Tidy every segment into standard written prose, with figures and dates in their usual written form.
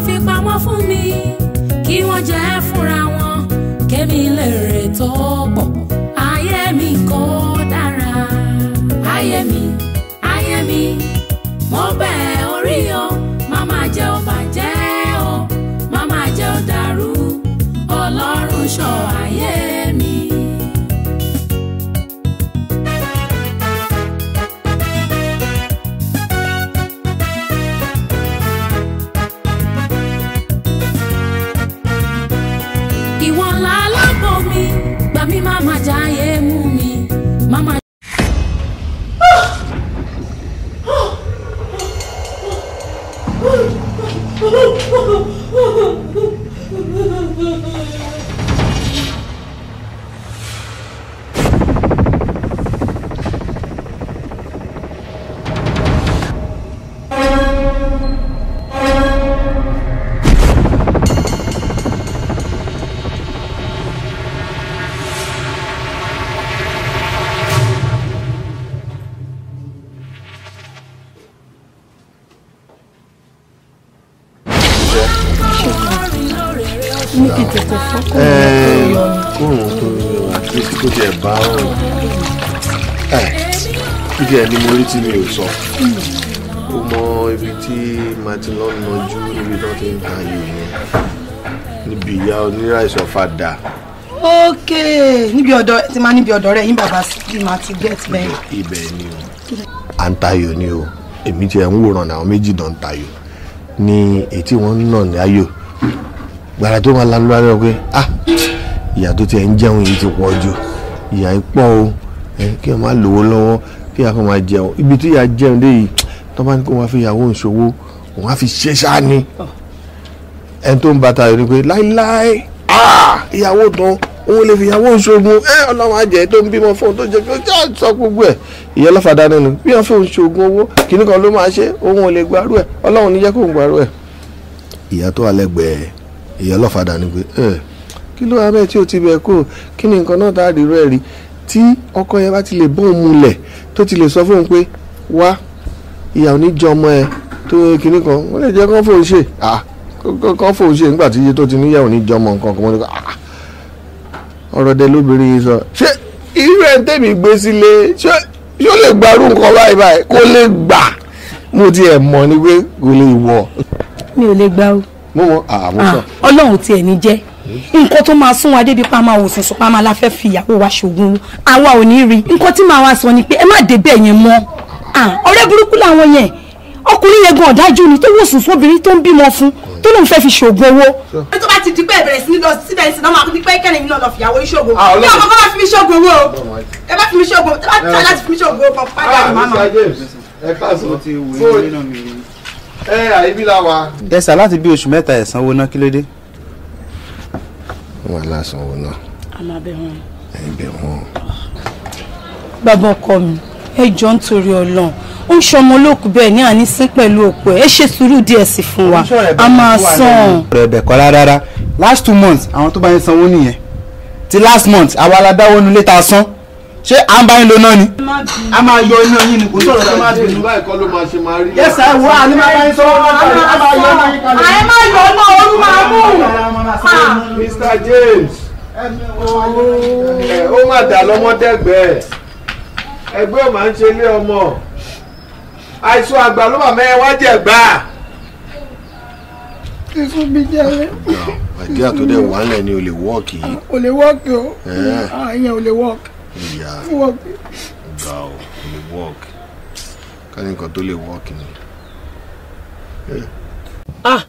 fi pamọ́ fún mi kí wọ́n jẹ́ fúnra wọn kémi lè rè tó pọ̀ ayé mi kò dára ayé mi ayé mi mo bẹ̀ orí o má jẹ́ ó bàjẹ́ o má jẹ́ ó dàrú Ọlọ́run ṣọ́ ayé mi. Ìwọ lálábọ̀ mi gbà mí má má jáyé mú mi má má. Kíkẹ́ ni mo rí tí mi ò sọ. Ó mọ ibi tí Martin lọ nọjú níbi tó ti ń ta ayò yẹn níbi ìyá oníràìsàn ọ̀fadà. Ok, níbi ọ̀dọ̀ tí máa níbi ọ̀dọ̀ rẹ̀ yín bàbá sí máa ti get bẹ́ẹ̀. Ibẹ̀ ni o. À ń tayò ni o. Èmi tiẹ̀ ń wòran àwọn méjì náà ń tayò. Ní èyí tí wọ́n ń nà ní ayò. Gbàrà tó máa lanu lárẹ́ pé ah ìyà tó tiẹ̀ ń jẹun yìí ti pọ̀ jù. Ìyà yìí pọ̀ o. Kí wọ́n máa lówó lọ́wọ́ kí a kò máa jẹun ibi tí ìyá jẹun dé yìí tó bá ní kó wọn fi ìyàwó ìṣòwò òun á fi ṣe ṣáá ni ẹni tó ń bàtà yìí ni pé láíláí ìyàwó tán òun lè fi ìyàwó ìṣògùn ẹ ọlọ́run àjẹ́ tó ń bímọ fún un tó jẹ kí ó já sọ gbogbo ẹ̀ ìyá ọlọ́fàdà nínú bí wọ́n fi òun ṣògùn owó kìíní kan ló máa ṣe òun ò lè gbárù ẹ̀ ọlọ́run ní jẹ́ kó ń gbárù ẹ̀. Ìyá tó wà lẹ́gbẹ̀ẹ́ ìyá ọlọ́fàdà ni pé ẹ kí ló wà bẹ́ẹ̀ tí ó ti bẹ̀ kó kí ni nǹkan náà tá a rí rẹ̀ rí tí ọkọ yẹn bá ti lè bóun mulẹ̀ tó ti lè sọ fóun pé wá ìyá ò ní jọ ọmọ ẹ tó kinní kan wọ́n lè jẹ́ kán fóun ṣe kán fóun ṣe nígbà tí iye tó ti níyàwó ní jọ ọmọ nǹkan kan wọ́n ní ọ̀rọ̀ dẹ lóbìnrin yìí sọ ṣé irú ẹ̀ ń tẹ̀mí gbé sílé ṣé ó lè gbarú nǹkan báyìí báyìí kó lè gbà mo ti ẹ̀ mọ̀ ni pé kò lè wọ̀. Mi ò lè gbà o. Mo mọ àmọ́ sọ. Ọlọ́run tiẹ̀ ní jẹ́ nǹkan tó máa sún wa débi pa máa wò sùnsùn pa máa la fẹ́ fi ìyàwó wa ṣògùn àwa ò ní rí nǹkan tí màá wá sọ ni pé ẹ má débẹ̀ yẹn mọ́ ọ̀rẹ́ burúkú làwọn yẹn ọkùnrin yẹn gan ọ̀dájú ni tó wò sùnsùn obìnrin tó ń bímọ fún tó lóun fẹ́ fi ṣògùn owó. tó bá ti di pé ẹ̀bẹ̀rẹ̀ sí ní lọ síbẹ̀ sí náà máa ní pé kẹ́rin mi náà lọ fìyàwó ìṣògùn ní ọmọ bá fi mi ṣògùn owó ẹ bá fi mi ṣògùn ẹ bá try láti fi mi ṣògùn owó kan padà ní màmá. Ẹ àìbí la wa. Ẹ sà láti bí oṣù mẹ́ta ẹ̀ sanwó náà kí ló dé? Wọn alásanwó náà. A máa bẹ̀ wọ́n. Ẹ bẹ̀ wọ́n. Bàbá ọkọ mi ẹ jọ̀ọ́ nítorí Ọlọ́run ó ń ṣọmọ olóòkú bẹ́ẹ̀ ní àní sín pẹ̀lú òkú ẹ̀ ẹ ṣe sùúrù díẹ̀ sí fún wa a máa san. Ọ̀rọ̀ ẹ̀bẹ̀ kọ́ rárá last 2 months àwọn tó bá yẹn sanwó nìyẹn ti last month àwa la dáwọ́ nulẹ̀ tá a san ṣé à ń bá yín lo náà ni. A máa yọ iná yín ni kò sọ̀rọ̀ tó máa bínú. Báyìí kọ́ ló máa ṣe máa rí. Yes sir, wo àní máa bá yín sọ́wọ́ máa bá yín máa yọ iná yín kalẹ̀. Àyè máa yọ iná ooru máa mú. Mr James ó má dà lọ́mọdẹ́gbẹ́ ẹgbẹ́ ò máa ń ṣe ilé ọmọ àìsàn àgbà ló mà mẹ́rin wá jẹ̀ gbà. Fífún mi jẹ́. Àìdíyà tó dẹ̀ wà nílẹ̀ ni ò lè wọ́ọ̀kì yìí. Ò lè wọ́ọ̀kì o, ìyẹn ò lè wọ́ọ̀kì. Ìyá ọ̀gá o kò lè work ká ní nǹkan tó lè work ni. Ah,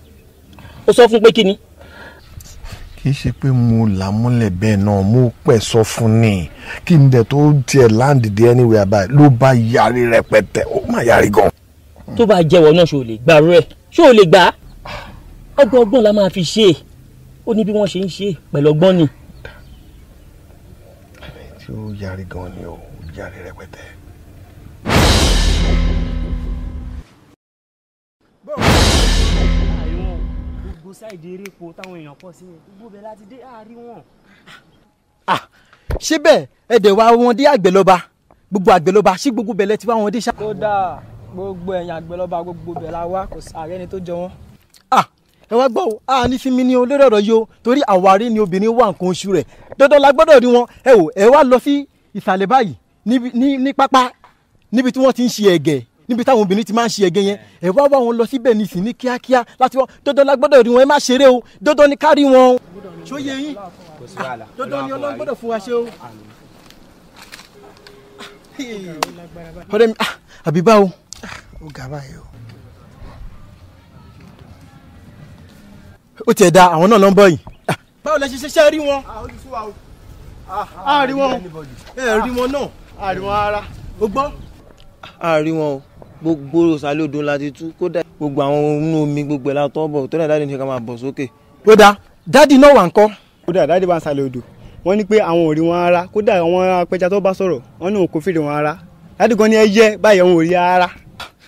ó sọ fún pé kí ni. Kì í ṣe pé mo là mọ́lẹ̀ bẹ́ẹ̀ náà mo pẹ̀ sọ fún ni kí n dẹ̀ tó tiẹ̀ láǹdì dé anywhere báyìí ló bá yarí rẹpẹtẹ ó má yarí gan. Tó bá jẹ́wọ́ náà ṣó lè gbà rẹ̀ ṣó lè gbà ọgbọ́n ọgbọ́n la máa fi ṣe é ó ní bí wọ́n ṣe ń ṣe pẹ̀lú ọgbọ́n ni. Tí ó yarí gan ni o yarí rẹpẹtẹ. Gbogbo sáìdì eréko táwọn èèyàn pọ̀ sí yẹn gbogbo bẹ́ẹ̀ láti dé àárín wọn. Ṣé bẹ́ẹ̀ ẹ̀dẹ̀ wa wọn dé àgbẹ̀lọba gbogbo àgbẹ̀lọba ṣé gbogbo bẹ̀lẹ̀ ti wá wọn dé ṣá. Kódà gbogbo ẹ̀yìn àgbẹ̀lọba gbogbo bẹ̀ la wá kò sí ààrẹ ni tó jọ wọ́n. Ẹ wá gbọ́ o, a ní sinmi ní o lórí ọ̀rọ̀ yìí o, torí àwárí ni obìnrin wà nǹkan oṣù rẹ̀. Dandan la gbọ́dọ̀ rí wọn. Ẹ wò, ẹ wá lọ sí ìsàlẹ̀ báyìí ní pápá níbi tí wọ́n ti ń ṣe ẹ̀gẹ́, níbi táwọn obìnrin ti máa ń ṣe ẹ̀gẹ́ yẹn. Ẹ wá wá wọn lọ síbẹ̀ nísìn ní kíákíá láti wọ́n. Dandan la gbọ́dọ̀ rí wọn, ẹ má ṣeré o, dandan ni ká rí wọn. Ṣó yé yín? Dandan ni Ọlọ́run gbọ́dọ̀ fún wa ṣe o. Ọ̀rẹ́ mi, àbí báwo? Ó ga báyìí o. Ó tiẹ̀ da àwọn náà ló ń bọ̀ yìí. Báwo lẹ ṣe ṣiṣẹ́ rí wọn? A rí wọn. Ẹ rí wọn náà. A rí wọn rárá. O gbọ́? A rí wọn o. Gbogbo ìsàlẹ̀ odò la ti tú, kódà gbogbo àwọn inú omi gbogbo ẹ̀ la tọ́ bọ̀, tó dà dáàdì ní ká máa bọ̀ sókè. Ó dáa, dáàdì náà wà ńkọ́? Kódà dáàdì wà ń sàlẹ̀ odò. Wọ́n ní pé àwọn ò rí wọn rárá, kódà àwọn apẹja tó bá sọ̀rọ̀, wọ́n ní òun kò fìdí wọn rárá. Dáàdì gan ni ẹ yẹ báyìí òun ò rí rárá.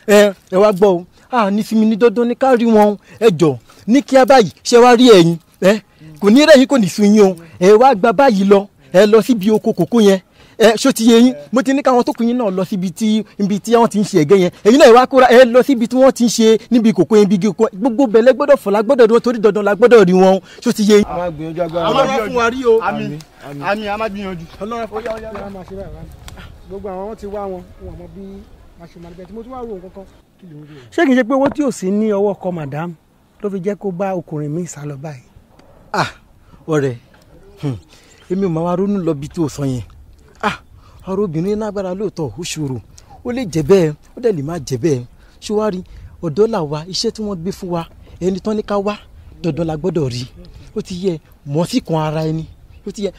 Ẹ wá gbọ́ o, a ní sinmi ní dandan ní ká rí wọn. Ẹ jọ ní kíá báyìí, ṣé wá rí ẹ̀yin? Ẹ kò ní rẹ̀yìn, kò ní sun yín o. Ẹ wá gba báyìí lọ, ẹ lọ síbi oko kòkó yẹn. Ẹ ṣó ti yé yín? Mo ti ní káwọn tó kù yín náà lọ síbi tí ibi tí wọ́n ti ń ṣe ẹ̀gẹ́ yẹn. Ẹ̀yin náà ẹ wá kóra ẹ lọ síbi tí wọ́n ti ń ṣe níbi kòkó yẹn, ibi kòkó gbogbo bẹ̀lẹ́ gbọ́dọ̀ fọ̀ la gbọ́dọ̀ rí wọn, torí dandan la gbọ́dọ̀ rí wọn. Ṣó ti yé yín? A máa gbìyànjú agbára. Ọlọ́run fún wa rí o. Àmín àmín, a máa gbìyànjú. Ọlọ́run fún wa rí o. Gbogbo àwọn ti wá wọn, wọn mọ bí aṣèmọ̀lẹ́bẹ̀ tí mo tún wá rò nǹkan kan. Ṣé kìí ṣe pé owó tí ò sí ní ọwọ́ ọkọ madam ló fi jẹ́ kó bá ọkùnrin mi sá lọ báyìí? Ah, ọ̀rẹ́, èmi ò máa wá ronú lọ bí tó sọ yẹn. Ah, ọ̀rọ̀ obìnrin lágbára lóòótọ́, ó ṣòro, ó lè jẹ́ bẹ́ẹ̀, ó dẹ̀ lè má jẹ́ bẹ́ẹ̀. Ṣé wàá rí ọ̀dọ́ là wa, iṣẹ́ tí wọ́n gbé fún wa, ẹni tán ní ká wá, dandan la gbọ́dọ̀ rí. Ó ti yẹ mọ́ sí kan ara ẹni, ó ti yẹ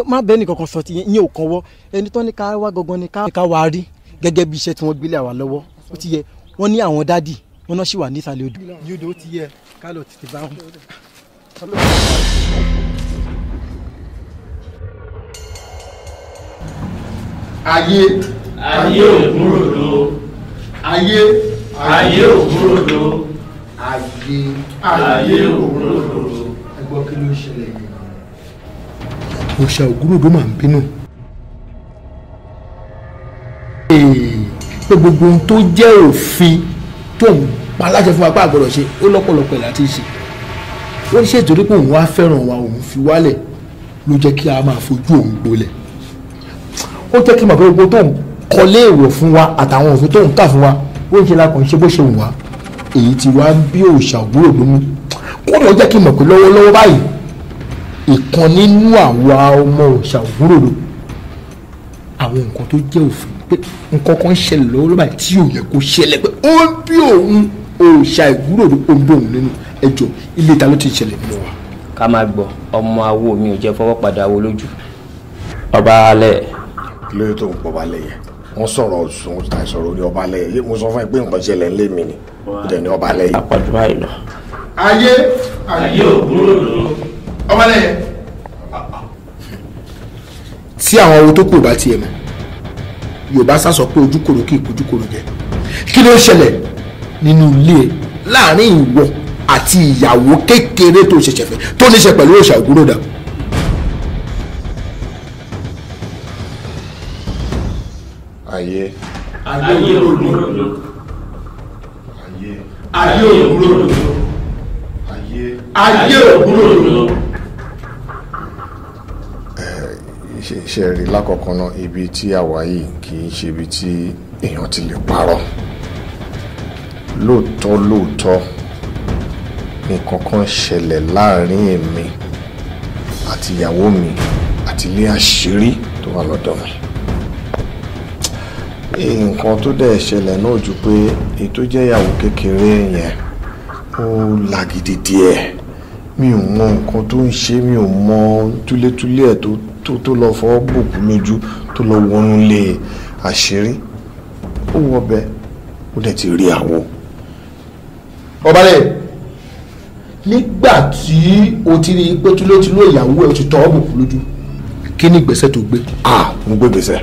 má bẹ́ẹ̀ nìkankan sọ ti yẹn, ìyẹn ò kàn wọ́. Ẹni tán ní ká wá gangan ni ká wá rí gẹ́gẹ́ bí iṣẹ́ tí wọ́n gbélé àwa lọ́wọ́. Ó ti yẹ wọ́n ní àwọn dádì wọ́n náà ṣì wà nísàlẹ̀ odò. Ní odò ó ti yẹ ká lọ tètè bá wọn. Ayé ayé ògúnròdó. Ayé ayé ògúnròdó. Ayé ayé ògúnròdó. Ẹ gbọ́ kí ló ń ṣẹlẹ̀ yìí. Òòṣà ògúnròdó máa ń bínú. Pé gbogbo ohun tó jẹ́ òfin tó ń pa aláṣẹ fún wa pé àgbọ̀dọ̀ ṣe, ó lọ́pọ̀lọpọ̀ ẹ̀ láti ṣe. Ó ṣe ìtorí pé òun wá fẹ́ràn wa, òun fi wálẹ̀ ló jẹ́ kí a máa fojú òun gbolẹ̀. Ó jẹ́ kí màá pé gbogbo tó ń kọlé èèwọ̀ fún wa àtàwọn òfin tó ń kà fún wa, ó ń ṣe la kàn ṣe bó ṣe wù wá. Èyí tí wá ń bí òòṣà ògúnròdó mú. Kódà ó jẹ́ kí mọ̀ pé lọ́wọ́lọ́wọ́ báyìí, ìkan nínú àwa ọmọ òòṣà ògúnròdó, àwọn nǹkan tó jẹ́ òfin pé nǹkan kan ṣẹlẹ̀ lọ́wọ́lọ́wọ́ báyìí tí ò yẹ kó ṣẹlẹ̀, pé ó ń bí òun òòṣà ògúnròdó, ó ń bí òun nínú. Ẹjọ́ ilé ta ló ti ṣẹlẹ̀ nínú wa. Ká máa gbọ́, ọmọ awo mi ò jẹ́ fọwọ́ padà wo lójú. Ọba alẹ́. Kí ló dé tó ń pọ̀ balẹ̀ yẹn? Wọ́n sọ̀rọ̀ sùn ta ìsọ̀rọ̀ ní ọba alẹ́ yẹn. Mo sọ fún ẹ pé nǹkan ṣẹlẹ̀ ńlé mi ni. Ó dẹ̀ ní ọba alẹ́ yẹn. Àpọ̀jù báyìí lọ. Ayé ayé ògúnròdó. Ọba alẹ́ yẹn. Tí àwọn owó tó kù bá tiẹ̀ mọ̀, Yorùbá sá sọ pé ojúkòrò kì í kojúkòrò jẹ. Kí ló ṣẹlẹ̀ nínú ilé ẹ láàrin ìwọ àti ìyàwó kékeré tó ṣẹ̀ṣẹ̀ fẹ́ tó ní ṣe pẹ̀lú òòṣà ògúnròdà? Ayé ayé ògúnròdó. Ayé ayé ògúnròdó. Ayé ayé ògúnròdó. Ṣe rí lákọ̀ọ́kọ́ náà, ibi tí a wà yìí kì í ṣe ibi tí èèyàn ti lè parọ́. Lóòótọ́ lóòótọ́ nǹkan kan ṣẹlẹ̀ láàrin èmi àti ìyàwó mi àti ilé àṣírí tó wà lọ́dọ̀ mi. Nǹkan tó dẹ̀ ṣẹlẹ̀ náà ju pé èyí tó jẹ́ ìyàwó kékeré yẹn ó lagidi díẹ̀. Mi ò mọ nǹkan tó ń ṣe, mi ò mọ túlétúlé ẹ̀ tó lọ fọwọ́ bòkú lójú tó lọ wọnú lé àṣírí. Ó wọbẹ̀, ó dẹ̀ ti rí àwo. Ọbalẹ̀, nígbà tí o ti rí i pé túlétúlé ìyàwó ẹ̀ ti tọwọ́ bòkú lójú, kí ni ìgbésẹ̀ tó gbé? Ah, mo gbé ìgbésẹ̀.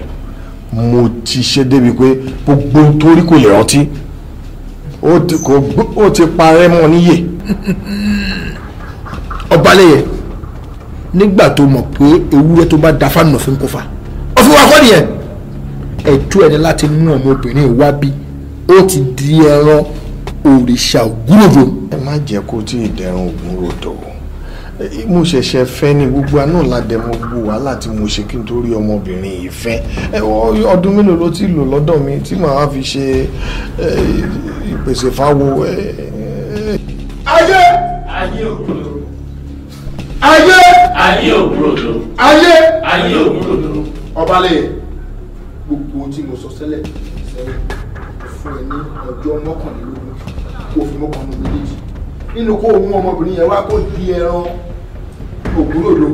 Mo ti ṣe débi pé gbogbo torí kò lè rántí, ó ti parẹ́ mọ́ níyè. Ọbalẹ̀yẹ, nígbà tó mọ̀ pé ewúrẹ́ tó bá da fáànù òfin kò fà, òfin wa kọ́ nìyẹn. Ẹ̀tọ́ ẹni láti mú ọmọbìnrin wá bí ó ti di ẹran, òrìṣà ògúnròdò. Ẹ má jẹ́ kó tí ì dẹrùn ògúnròdò. Mo ṣẹ̀ṣẹ̀ fẹ́ ni gbogbo àná ládẹ mo gbogbo wàhálà tí mo ṣe kí n tó rí ọmọbìnrin yìí fẹ́. Ọdún mélòó ló ti lò lọ́dọ̀ mi tí màá fi ṣe ìpèsè fáwo. Ayé! Ayé ògúnròdò. Ayé! Ayé ògúnròdò. Ayé! Ayé ògúnròdò. Ọbalẹ̀ gbogbo tí mo sọ sẹ́lẹ̀ sẹ́lẹ̀ fún ẹ ní ọjọ́ 21 kó fi mọ́kànlá méjèèjì nínú kó o mú ọmọbìnrin yẹn wá kó di ẹran ògúnròdò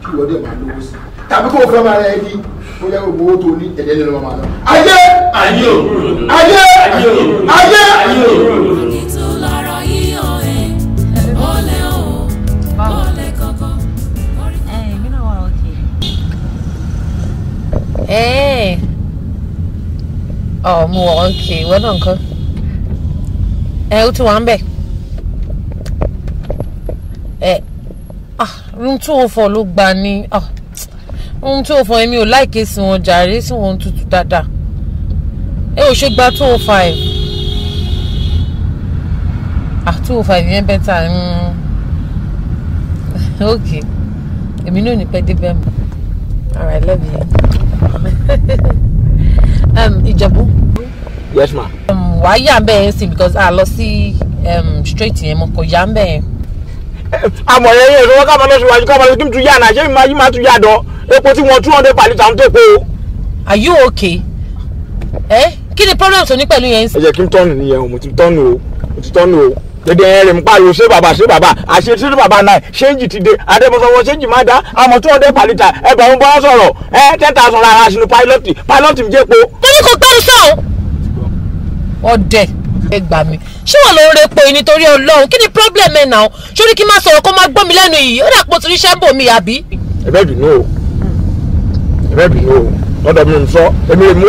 kí ìwọ dẹ̀ máa lówó sí tàbí kó o fẹ́ máa rẹ di kó jẹ́ gbogbo owó tó ní ẹ̀jẹ̀ lé lọ́wọ́ máa lọ. Ayé! Ayé ògúnròdò. Ayé! Ayé ògúnròdò. Ayé! Ayé ògúnròdò. Àdìtú lọ̀rọ̀ yìí o ẹ̀ ó lé o ó lé kọ́kọ́. Èmi náà wà okay. Ọ̀ mo wà okay, ìwọ náà nǹkan. Ẹ ó ti wà ń bẹ̀. Room 204 ló gbà ní. Room 204 èmi ò láìké sí wọn jàre, sí wọn tutù dáadáa. Ẹ ò ṣe gba 205. 205 yẹn bẹ́tà. Okay. Èmi náà ò ní pẹ́ débẹ̀ mọ́. All right, love you. Ìjẹ̀bú. Yes ma. Wàá yà ń bẹ̀ yẹn sí because a lọ sí straight yẹn mo kò yà ń bẹ̀ yẹn. Àmọ̀ yẹn yẹn ìṣòwò ká máa lọ síwájú ká máa lọ kí n tún yà náà ṣé mi máa yí máa tún yà dán epo tí wọ́n 200 per litre ń tó epo. Are you okay? Kí ni problem tó ní pẹ̀lú yẹn? Ẹ jẹ́ kí n tọ́nù nìyẹn o, mo ti tọ́nù o, mo ti tọ́nù o. Dédé ẹ rẹ̀ ń pariwo ṣé bàbá ṣé bàbá àṣẹ ṣé bàbá náà ṣéǹjì ti dé Adébọ́sọ́wọ́ ṣéǹjì máa dá àmọ́ 200 per litre ẹgbẹ̀rún bọ́ sọ̀rọ̀ 10,000 rárá sínú pílọ́tì pílọ́tì ń jẹ́ epo. Mo ní kò gbẹ́rù sọ̀hún. Ọ̀dẹ̀ ẹ gbà mí ṣé wọn ló ń repo yìí nítorí Ọlọ́run kí ni problem ẹ náà ṣó ní kí n máa sọ̀rọ̀ kó máa gbọ́ mi lẹ́nu yìí ó dà pọ̀ torí iṣẹ́ ń bò mí àbí. Ẹ bẹ́ẹ̀ bínú o, ẹ bẹ́ẹ̀ bínú o, lọ́dọ̀ mi ń sọ èmi mú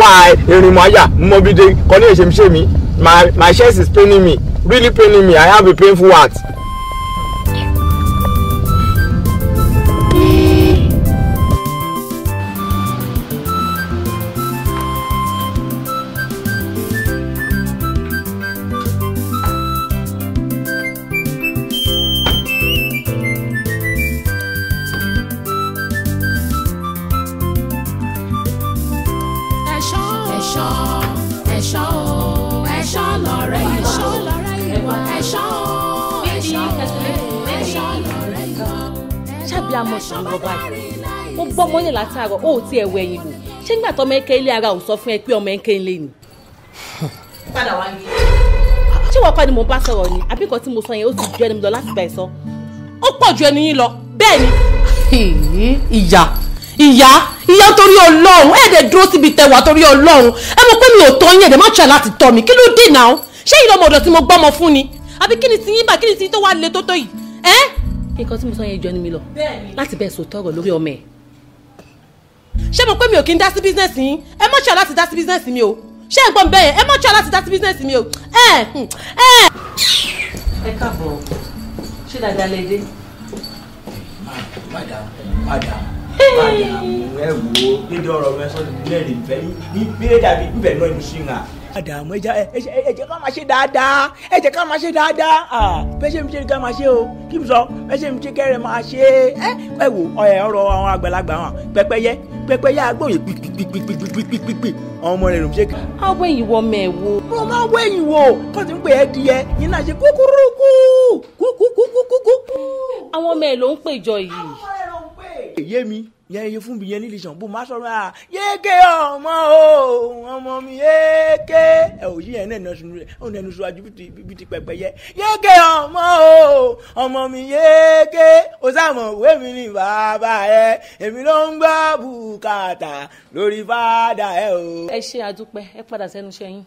erin mọ́ àyà mọ́ bí dé kọ́ ní èṣe mi ṣe mi my chest is paining me, really paining me. I have a painful heart. Mo gbọ́ mọ́lẹ̀ látàárọ̀ ó ti ẹ̀wọ̀ ẹ̀yìn wò ṣé nígbà tọmọ ẹ̀kẹ́ ilé ara ò sọ fún ẹ pé ọmọ ẹ̀kẹ́ ilé ni. Padà wá ní. Ṣé wọ́n kọ́ ni mo bá sọ̀rọ̀ ni àbí nǹkan tí mo sọ yẹn ó ti ju ẹni mi lọ láti bá ẹ sọ ó pọ̀ ju ẹni yín lọ bẹ́ẹ̀ ni. Ìyá ìyá ìyá torí Ọlọ́run ẹ̀ẹ́dẹ̀ dúró síbi tẹwà torí Ọlọ́run ẹ mọ̀ pé mi ò tọ́ yín ẹ̀dẹ̀ má ṣe láti tọ́ mi kí ló dé náà ṣé ìlú ọmọ ọ̀dọ̀ tí mo gbọ́mọ fún ni àbí kí ni ti yín bá kí ni ti yín tó wá le tó tó yìí ẹ́ nǹkan tí mo sọ yẹn ju ẹni mi lọ láti bẹ́ẹ̀ sọ tọrọ lórí ọmọ ẹ̀. Ṣé mo pé mi ò kí ń dá sí bísínẹ́sì yín ẹ má ṣe láti dá sí bísínẹ́sì mi o ṣé ẹ gbọ́n bẹ́ẹ̀ ẹ má ṣe láti dá sí bísínẹ́sì mi o ẹ ẹ. Ẹ káàbọ̀ ṣé dáadáa lè dé. Madam madam madam ẹ wo dédé ọ̀rọ̀ mi sọ lẹ́rìí nfẹ́ ní bílẹ̀ dàbí nfẹ́ náà ní singa. Madam ẹ jẹ́ ká máa ṣe dáadáa ẹ jẹ́ ká máa ṣe dáadáa bẹ́ẹ̀ ṣe mi ṣe ká máa ṣe o kí n sọ bẹ́ẹ̀ ṣe mi ṣe kẹ́rẹ̀ máa ṣe ẹ wo ọ̀rọ̀ àwọn àgbàlagbà wọn pẹ́pẹ́yẹ pẹ́pẹ́yẹ agbóyè pípípípípípípí àwọn ọmọ rẹ̀ ló ń ṣe. Àwọn ẹ̀yìn wọ ọmọ ẹ̀ wo. Mo máa wọ ẹ̀yìn wo kọ́ ti ń pè é díẹ̀ yín náà ṣe kúkúrúkú kúkúkúkúkú. Àwọn ọmọ ẹ̀ ló ń péjọ yìí. Èyí mi yẹn iye fún mi yẹn nílì sàn bó máa sọ̀rọ̀ à yéèké ọmọ o ọmọ mi yéèké ẹ ò yí yẹn náà ẹnu sunu rẹ ó ní ẹnu síwájú bí ti pẹ́pẹ́yẹ yéèké ọmọ o ọmọ mi yéèké o sàmọ̀ òwe mi ní bàbá ẹ èmi ló ń gbọ́ bùkátà lórí fàdà ẹ o. Ẹ ṣe àdúpẹ́ ẹ padà sẹ́nu iṣẹ́ yín.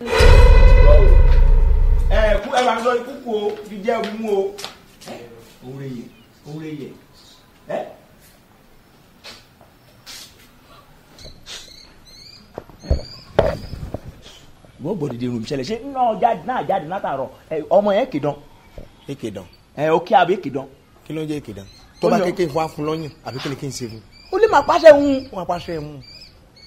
Ẹ kú ẹ máa ń sọ ikú o fi jẹ́ omi mú o. Òun rè yẹ òun rè yẹ ẹ. Wọ́n gbọ́dọ̀ dèrò ìṣẹ̀lẹ̀ ṣé náà jáde látàárọ̀ ọmọ yẹn kìdán. Èkìdán. Ẹ òkè àbí èkìdán. Kí ló ń jẹ́ èkìdán? Tó bá kékeré fún wa fún lọ́yìn àbí kí ni kí n ṣe fún. Ó lè máa pàṣẹ ń. Wọ́n á pàṣẹ ń.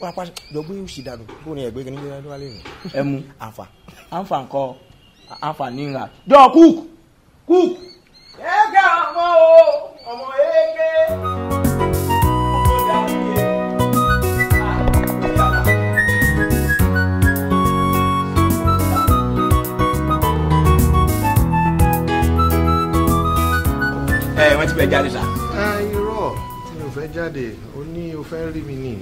Wọ́n á pàṣẹ jọ gbé òsì dànù kó ní ẹ̀gbẹ́ kìíní ló wà lẹ́nu. Ẹ mu. Àǹfà. Àǹfà ńkọ́. Àǹfààní ńlá. Jọ kúk kúk. Ege ọmọ o, ọmọ ege. Ẹ wọ́n ti fẹ́ jáde sá. Ẹ irọ́ tí mi ò fẹ́ jáde, ó ní o fẹ́ rí mi ní.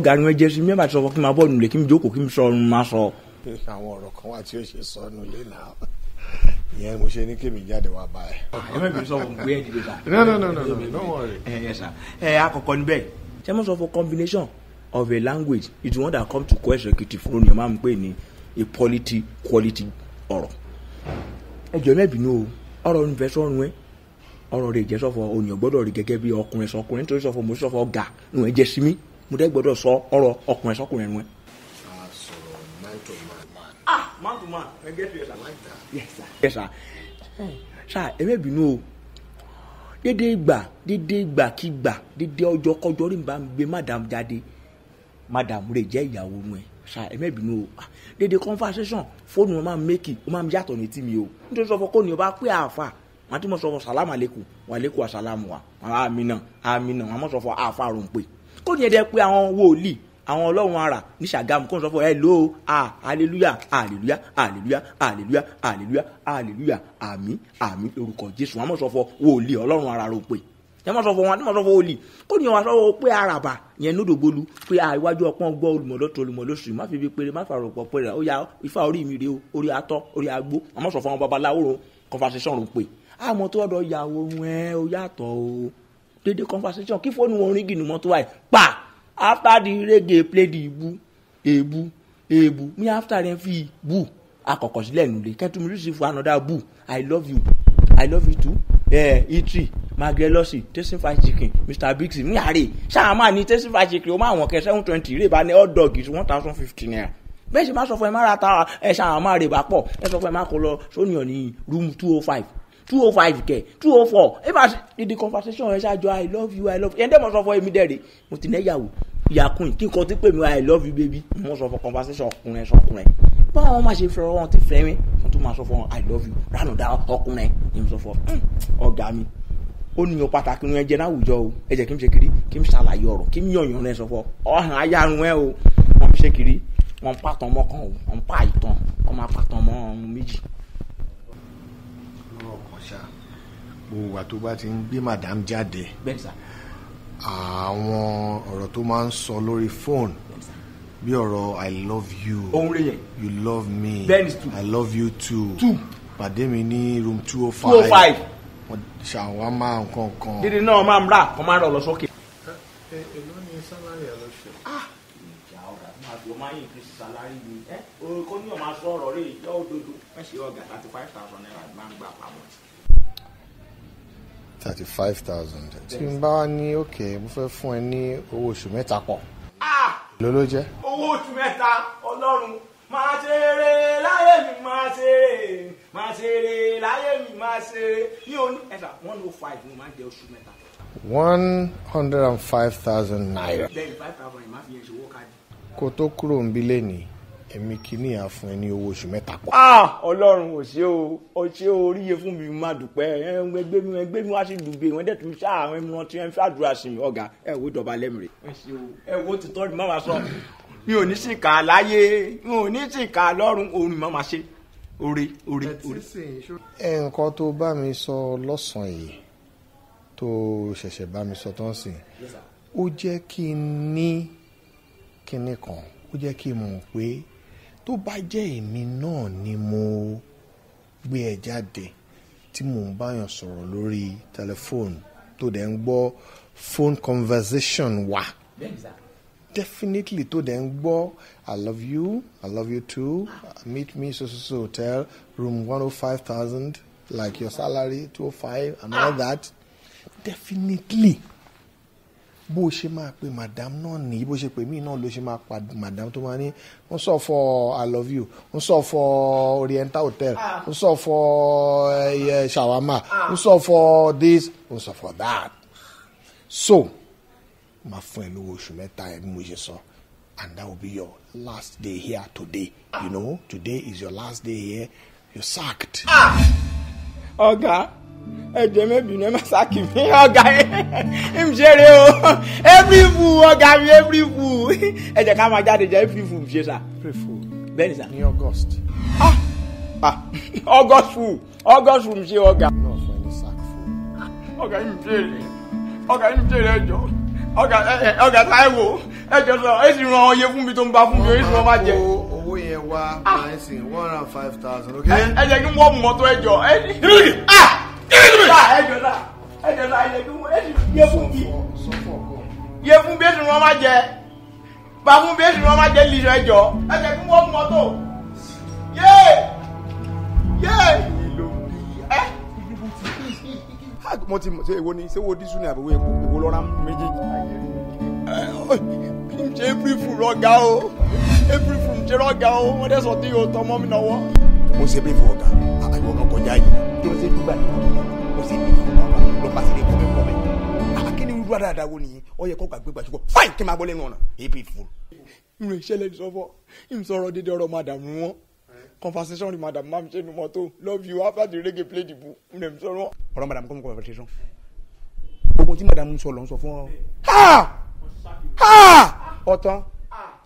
Gàrí wọn jẹ́ sí mi bá ti sọ fún kí n máa bọ̀ nílé kí n jókòó kí n sọ ọrùn máa sọ. Àwọn ọ̀rọ̀ kan wà tí ó ṣe sọ nílé náà. Ìyẹn mo ṣe ní kí mi jáde wá bá ẹ. Ẹ má bínú sọ fún mi pé ẹ dìde sá. No no no no no, don't worry. Ẹ yẹ sá. Ẹ àkọ́kọ́ níbẹ̀. Ṣé mo sọ fún combination of a language is the one that come to co-executive fún ònìyàn máa ń pè ní a quality quality ọ̀rọ̀. Ẹ jọ̀ọ́ má bínú o, ọ̀rọ̀ ń fẹ́ sọ́run ẹ. Ọ̀rọ̀ rẹ̀ jẹ́ sọ́fọ̀ ònìyàn gbọ́dọ̀ rí gẹ́gẹ́ bí ọkùnrin sọkùnrin nítorí sọ́fọ̀ mo sọ́fọ̀ ọ̀gá nù ẹ jẹ́ sí mi mo dẹ́ gbọ́dọ̀ sọ ọ̀rọ̀ ọkùnrin sọkùnrin nù ẹ. A sọ̀rọ̀ man to man. Ah, man to man, ẹ get you sir. Yes sir. Yes sir. Sir, ẹ má bínú o. Dédé ìgbà, dédé ìgbà kí gbà, dédé ọjọ́ kọjọ́ rí bá ń gbé madam jáde. Madam rẹ̀ jẹ́ ìyàwó nù ẹ. Sir, ẹ má bínú o. Dédé conversation, fóònù wọn máa ń mékì, ó máa ń yàtọ̀ ní tìmí o. Nítorí sọ́fọ̀ kò ní o bá pé àáfà. Wọ́n ti mọ̀ sọ́fọ̀ sàlámù àlékún, wà lékún àsàlámù wa. Àmìnà, àmìnà, wọ́n mọ̀ sọ́fọ̀ àáfà rò ń pè. Kò ní ẹ dẹ́ pé àwọn wòlíì, àwọn ọlọ́run ara ní Ṣàgámù kò ń sọ fún ẹ ló a hallelujah hallelujah hallelujah hallelujah hallelujah hallelujah àmín àmín lórúkọ Jésù. Wọn mọ̀ sọ fún wòlíì ọlọ́run ara rò pé ẹ mọ̀ sọ fún wọn mọ̀ sọ fún wòlíì kó ní wọn sọ pé àràbà yẹn nódògbólú pé àìwájú ọpọ́n gbọ́ olùmọ̀lọ́tò olùmọ̀lọ́sù má fi fi péré má fàrọ̀ pọ̀ péré ó ya ifá orí mi rèé o orí atọ́ orí agbó. Wọn mọ̀ sọ fún wọn babaláwo conversation rò pé àmọ́ tó ọ̀dọ̀ ìyàwó ẹ ó yàtọ̀ o dédé conversation kí fóònù wọn orin gìnìmọ́ tó wáyé pa. After the reggae play the ebu ebu ebu me after dem fi bu akọkọ sílẹ̀ nulẹ̀ kẹ́tùmí receive for another bu. I love you, I love you too. Itri magrelọsi tasting fried chicken Mr Biggs mi àárẹ̀ ṣáà máa ní tasting fried chicken o máa wọ̀n kẹ́ 720 rè bá ní hot dog is 1050 naira. Bẹ́ẹ̀ sì máa sọ fún ẹ má ra ta ẹ ṣáà máa rè bá pọ̀ ẹ sọ fún ẹ má kó lọ sóníyàn ní room 205 205 kẹ 204. Ẹ máa ṣe the conversation ẹ ṣáàjọ I love you, I love you. Ẹ dẹ́ mo sọ fún èmi dẹ́rẹ̀ mo ti nẹ́yàwó ìyàkùn kí nǹkan tí pè mí I love you baby. Mo sọ fún conversation ọkùnrin sọkùnrin báwọn máa ṣe fẹ́ wọn ti fẹ́ mi mo tún máa sọ fún I love you ránùdá ọkùnrin ni mo sọ fún ọ̀gá mi. Ó ní yan pàtàkì ní ẹjẹ náwùjọ o ẹ jẹ́ kí n ṣe kiri kí n ṣàlàyé ọ̀rọ̀ kí n yànyàn rẹ sọ fún ọ̀hún ayárun ẹ o. Wọ́n fi ṣe kiri wọ́n pàtàn mọ́ kan o wọ́n pa ìtàn wọ́n máa pàtàn mọ́ ọ̀hún méjì. Gbogbo wa tó bá ti ń gbé madam jáde, àwọn ọ̀rọ̀ tó máa ń sọ lórí fóònù bí ọ̀rọ̀ I love you, you love me, I love you too, pàdé mi ní room 205, ṣàwámà nǹkan kan. Dídí náà máa ń rà kọ́ máa ń rọ̀ lọ sókè. Èló ni sálárì ẹ lóṣù? Ìjà ọ̀gá máa fi ọmọ ayé ìkírísí sálárì mi. Kó ní ọmọ aṣọ ọ̀rọ̀ rẹ̀ yọ òdodo. Wọ́n ṣe ọ̀gá 35,000 naira máa ń gbà pamọ́. 35,000. Tí n bá wá ní òkè mo fẹ́ fún ẹ ní owó oṣù mẹ́ta pọ̀. Ló ló jẹ́. Owó oṣù mẹ́ta ọlọ́run máa ṣeré láyé mi máa ṣeré máa ṣeré láyé mi máa ṣeré ní òní ẹ̀sà 105 ni mo máa ń jẹ oṣù mẹ́ta. 105,000 naira. Lẹ́yìn 5,000 yìí máa fi yẹn ṣe owó káàdì. Kó tó kúrò ń bí lẹ́nìí èmi kìíní à fún ẹ ní owó oṣù mẹ́ta pọ̀. Ọlọ́run ò ṣe o ò ṣe o oríye fún mi má dúpẹ́ ẹgbẹ́ mi wá sí dùgbé wọn dẹ̀ tún ṣá àwọn ẹmu wọn tí wọ́n fi àdúrà sí mi ọ̀gá ẹ wo ìjọba lẹ́mìrè. Ẹ wo ti tọ́jú má máa sọ mi ò ní sìnkà láyé mi ò ní sìnkà lọ́run òun mi má máa ṣe oore oore oore. Nǹkan tó bá mi sọ lọ́sàn-án yìí tó ṣẹ̀ṣẹ̀ bá mi sọ tán sí ó jẹ́ kí n ní kinní kan ó jẹ́ kí n mọ̀ pé tó bá jẹ́ èmi náà ni mo gbé ẹ jáde tí mò ń báyàn sọ̀rọ̀ lórí tẹlifóònù tó dẹ̀ ń gbọ́ phone conversation wa definitely tó dẹ̀ ń gbọ́ I love you, I love you too, meet me so so so hotel room 105,000 like your salary 205 and all that definitely bó ṣe máa pe madam náà ní bó ṣe pè mí náà ló ṣe máa pa madam tó máa ní ń sọ fọ I love you ń sọ fọ Oriental Hotel ń sọ fọ shawarma ń sọ fọ this ń sọ fọ that. So máa fún ẹ lówó oṣù mẹ́ta ẹ bí mo ṣe sọ and that will be your last day here today. You know, today is your last day here. You're sacked. Ọ̀gá, ẹ jẹ́ mẹ́bìnrin, ẹ má sack mi, ọ̀gá, ẹ ń ṣeré o. April fool, ọ̀gá mi, April fool. Ẹ jẹ́ ká máa jáde jẹ́ April fool ṣe sà. April fool. Bẹ́ẹ̀ni sà. Ní August. August fool, August fool ṣe ọ̀gá. Náà fún ẹ ní sack fool. Ọ̀gá yìí ń ṣeré, ọ̀gá yìí ń ṣeré ẹjọ́. Ọ̀gá ọ̀gá Táíwò, ẹjọ́ sọ, ẹ sì ràn ọyẹ fún mi tó ń bá fún mi, ẹ sì ràn má jẹ. Owó yẹn wá máa ń sìn 105,000, okay? Ẹ jẹ́ kí n wọ́ mọ́tò ẹjọ́. Ẹ ẹjọ́ sà, ẹjọ́ sà, ẹ jẹ́ kí n ẹ sì yẹ fún mi. Yẹ fún mi, ẹ sì ràn má jẹ. Bá fún mi, ẹ sì ràn má jẹ lìṣọ ẹjọ́. Ẹ jẹ́ kí n wọ́ mọ́tò. Yé! Yé! Mo ti mọ̀ ṣé èwo ni ṣé wo dísù ni àbẹ̀wò epo èwo lọ́ra méjèèjì. Ṣé April fool rọ́gà o? April fool ṣe rọ́gà o? Wọ́n dẹ̀ sọ tí yóò tọ́ mọ́ mi lọ́wọ́. Mo ṣe April fool ọ̀gá, àìwọ̀ kan kọjá yìí. Tó ṣe dúgbà ní ìwádìí náà, mo ṣe April fool bàbá lọ bá sílé kọ́mẹ́kọ́mẹ́. Kí ni irú dáadáa wo nìyẹn? Ó yẹ kó gbàgbé gbàṣúgbọ́. Fáìn kí n máa gbọ́ lẹ́nu ọ̀nà. April fool. Ìrìn ìṣẹ̀lẹ̀ ìsọfọ́, ìsọ̀rọ̀ dédé ọ̀rọ̀ madam wọn. Conversation with madam mam ṣe nu mọ́tò. Love you after the reggae play the book. Ǹdẹ̀ sọ̀rọ̀. Ọ̀rọ̀ madam kọ́ mi conversation. Gbogbo tí madam ń sọ lọ ń sọ fún ọ. Ọ̀tán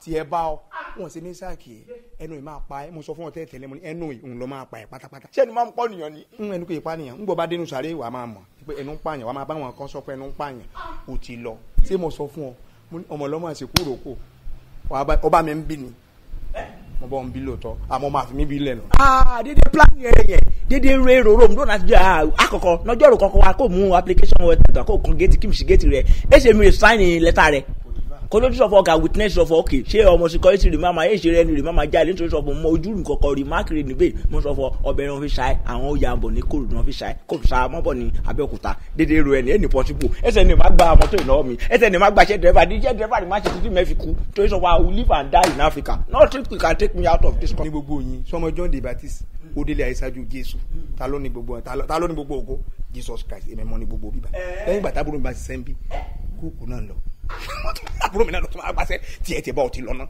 tí ẹ bá ọ, wọ́n ṣe ní sáàkì ẹ, ẹnu ẹ máa pa ẹ, mo sọ fún ọ tẹ́lẹ̀ mo ní ẹnu ẹ òun lọ máa pa ẹ pátápátá. Ṣé ẹnu máa ń pọ̀ nìyàn ni? Ẹnu kò yẹ pa nìyàn, ń gbọ́ bá dénú sàré wàá máa mọ̀ pé ẹnu ń pààyàn, wàá máa bá wọn kan sọ pé ẹnu ń pààyàn, ò ti lọ. Ṣé mo sọ fún ọ? Ọmọ ọlọ́mọ àṣekú ròkò, ọba mi ń bí ni. Mo bọ́ ń bí lóòótọ́, àmọ́ máa fi mí bí lẹ́nu. Dédé plan yẹn dédé re roro mi lónà àtijọ́ àkọ́kọ́ lọ́jọ́ rò kọ́kọ́ wa kò mú application wọ tẹ̀tọ̀ kò kan géètì kí mi sì géètì rẹ̀ ẹ ṣe mi rè sign lẹ́tà rẹ̀ kó lójú sọ̀fọ̀ ọ̀gá witness sọ̀fọ̀ ok ṣé ọmọ security rè máma ẹ̀ ṣe rẹ̀ ni rè máma jáde nítorí sọ̀fọ̀ mọ ojú mi kọ̀kọ̀ rè má kiri níbẹ̀ mo sọ̀fọ̀ ọbẹ̀ wọn fi ṣáì àwọn oyè àbọ̀ ní kóòdù wọn fi ṣáì kóòdù ṣáà mọ́bọ̀ ní Abẹ́òkúta dédé ro ẹni ẹni possible ẹsẹ̀ ni má gba mọ́tò ìnáwó mi ẹsẹ̀ ni má gba iṣẹ́ dẹ́rẹ́bà iṣẹ́ dẹ́rẹ́bà ni má ṣe títí mẹ́fi kú torí sọ̀fọ̀ I will live and die in Africa nothing can take me out of this country. Ní gbogbo yín sọmọ John the Baptist ó délé àìsàjù Jésù ta ló ní gbogbo ta ló ní gbogbo ògo Jesus Christ èmi mọ ní gbogbo bíbá lẹ́yìn ìgbà tábúrò mi bá ṣiṣẹ́ ń bí kúkú náà lọ àbúrò mi náà lọ tó máa gbàṣẹ tiẹ̀ tiẹ̀ bá ọ ti lọ náà.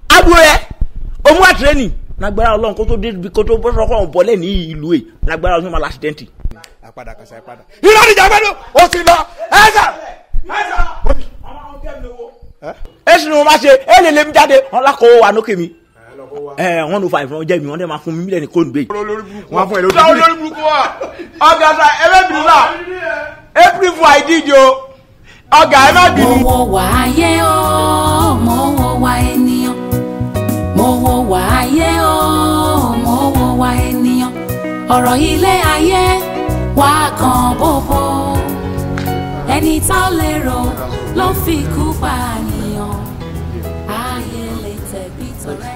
àbúrò rẹ òun wà tírénì lágbára Ọlọ́run kó tó dé ibi kó tó bọ́ sọ́kọ̀ ọ̀hún bọ́lẹ̀ ní ìlú ẹ̀ lágbára Ọlọ́run máa lásìdẹ́ǹtì. Àpadà kàṣà àpadà. Irọ́ ni jàgbẹ́nu ó ti lọ ẹ̀sà. Ẹ sì ni mo máa ṣe ẹ lè lé mi jáde wọn lákòó wa nókè mi ẹ 105 wọn jẹ mi wọn dẹ máa fún mi mílíọ̀nù kóòdù bẹ́ẹ̀. Wọ́n fún ẹ lórí olórí burúkú wa ọ̀gá sa ẹ bẹ́ẹ̀ bìrì sá April fool I did o ọ̀gá ẹ má bínú. Mo wo wà ayé o, mo wo wà ènìyàn. Mo wo wà ayé o, mo wo wà ènìyàn. Ọ̀rọ̀ ilé ayé wà kan bóbó. Ẹni tá ò lérò ló fi kú pànìyàn. Ayé lè tẹ̀bí tọrẹ.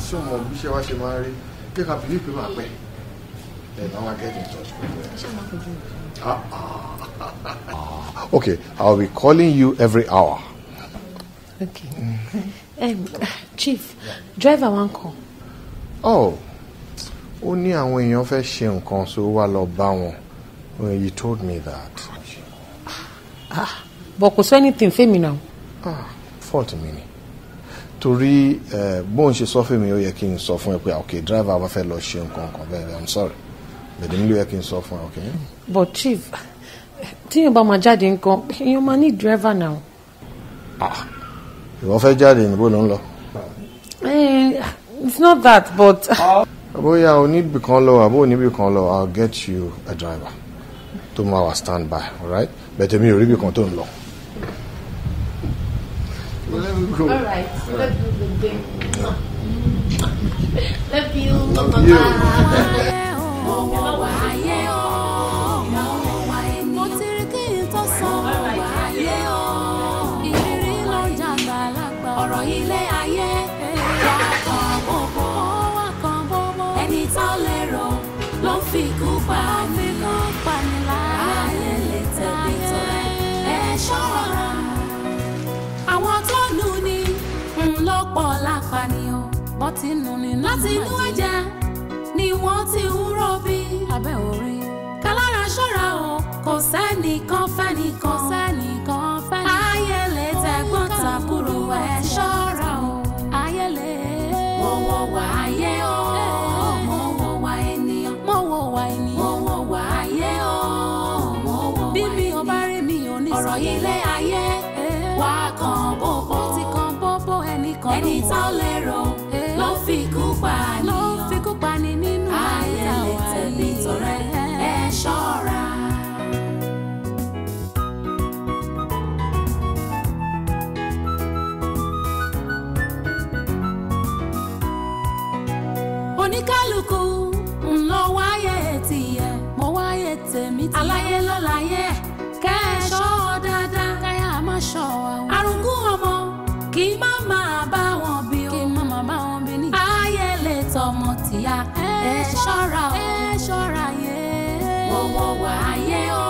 Ṣé o mọ bí iṣẹ́ wa ṣe máa ń rí? Kí ká bìlí pé máa pẹ́. Then I will get in touch with you. Okay, I'll be calling you every hour. Okay. Chief, driver wan call. Oh, ó ní àwọn èèyàn fẹ́ ṣe nǹkan so wá lọ bá wọn. You told me that. But kò sọ anything fẹ́mi now. Fault mi ni. Torí bóun ṣe sọ fún mi ó yẹ kí n sọ fún ẹ pé okay driver wa fẹ́ lọ ṣe nǹkan kan bẹ́ẹ̀ I'm sorry. Bẹ̀dẹ̀ mi ló yẹ kí n sọ fún ẹ, okay? But Chief, tíyẹn bá máa jáde nǹkan, èèyàn máa ní driver now. Ìwọ fẹ́ jáde níbo ló ń lọ? It's not that, but. Bóyá o níbi kan lọ àbó o níbi kan lọ, I'll get you a driver tó máa wà stand by, alright? Bẹ̀tẹ̀ mi ò rí ibi kan tó ń lọ. Let me go. All right, let's do the thing. Love you. Love you. Ọ̀rọ̀ ilé ayé wà kan bóbó. Ẹni tá lérò ló fi kú pa ní ayé lè tẹ̀lé tọrẹ ẹ ṣọ́ra. Àwọn tó nù ní ńlọ́pọ̀ lápànìyàn bọ́ ti nù ní láti inú ẹ̀jẹ̀ ni wọ́n ti ń rọbí abẹ́ orí. Kálára ṣọ́ra o, kò sẹ́nìkan fẹ́nìkan sẹ́nìkan fẹ́nìkan. Ayé lè tẹ̀gbọ́n tàbúrò ẹ ṣọ́ra o. Ayé lè. Mo wọ wá ayé o, mo wọ wá ènìyàn. Ọ̀rọ̀ ilé ayé wá kan bóbó. Ti kan bóbó ẹnìkan ẹni tá ò lérò ló fi kú pa ni. Ló fi kú pa ni nínú ayé lè tẹ̀lé tọrẹ ẹ ṣọ́ra. Oníkálukú ń lọ wáyé tiẹ̀, mo wáyé tèmi tiẹ̀. Aláyé ló láyé, kẹ́ ẹ ṣọ́ dáadáa, káyà má ṣọ́ wa. Àrùngún ọmọ kì í má máa bá wọn bí o, kì í má máa bá wọn bí ní. Ayé lè tọmọ tìyá, ẹ ṣọ́ra o, ẹ ṣọ́ra yé. Mo wọ wáyé o,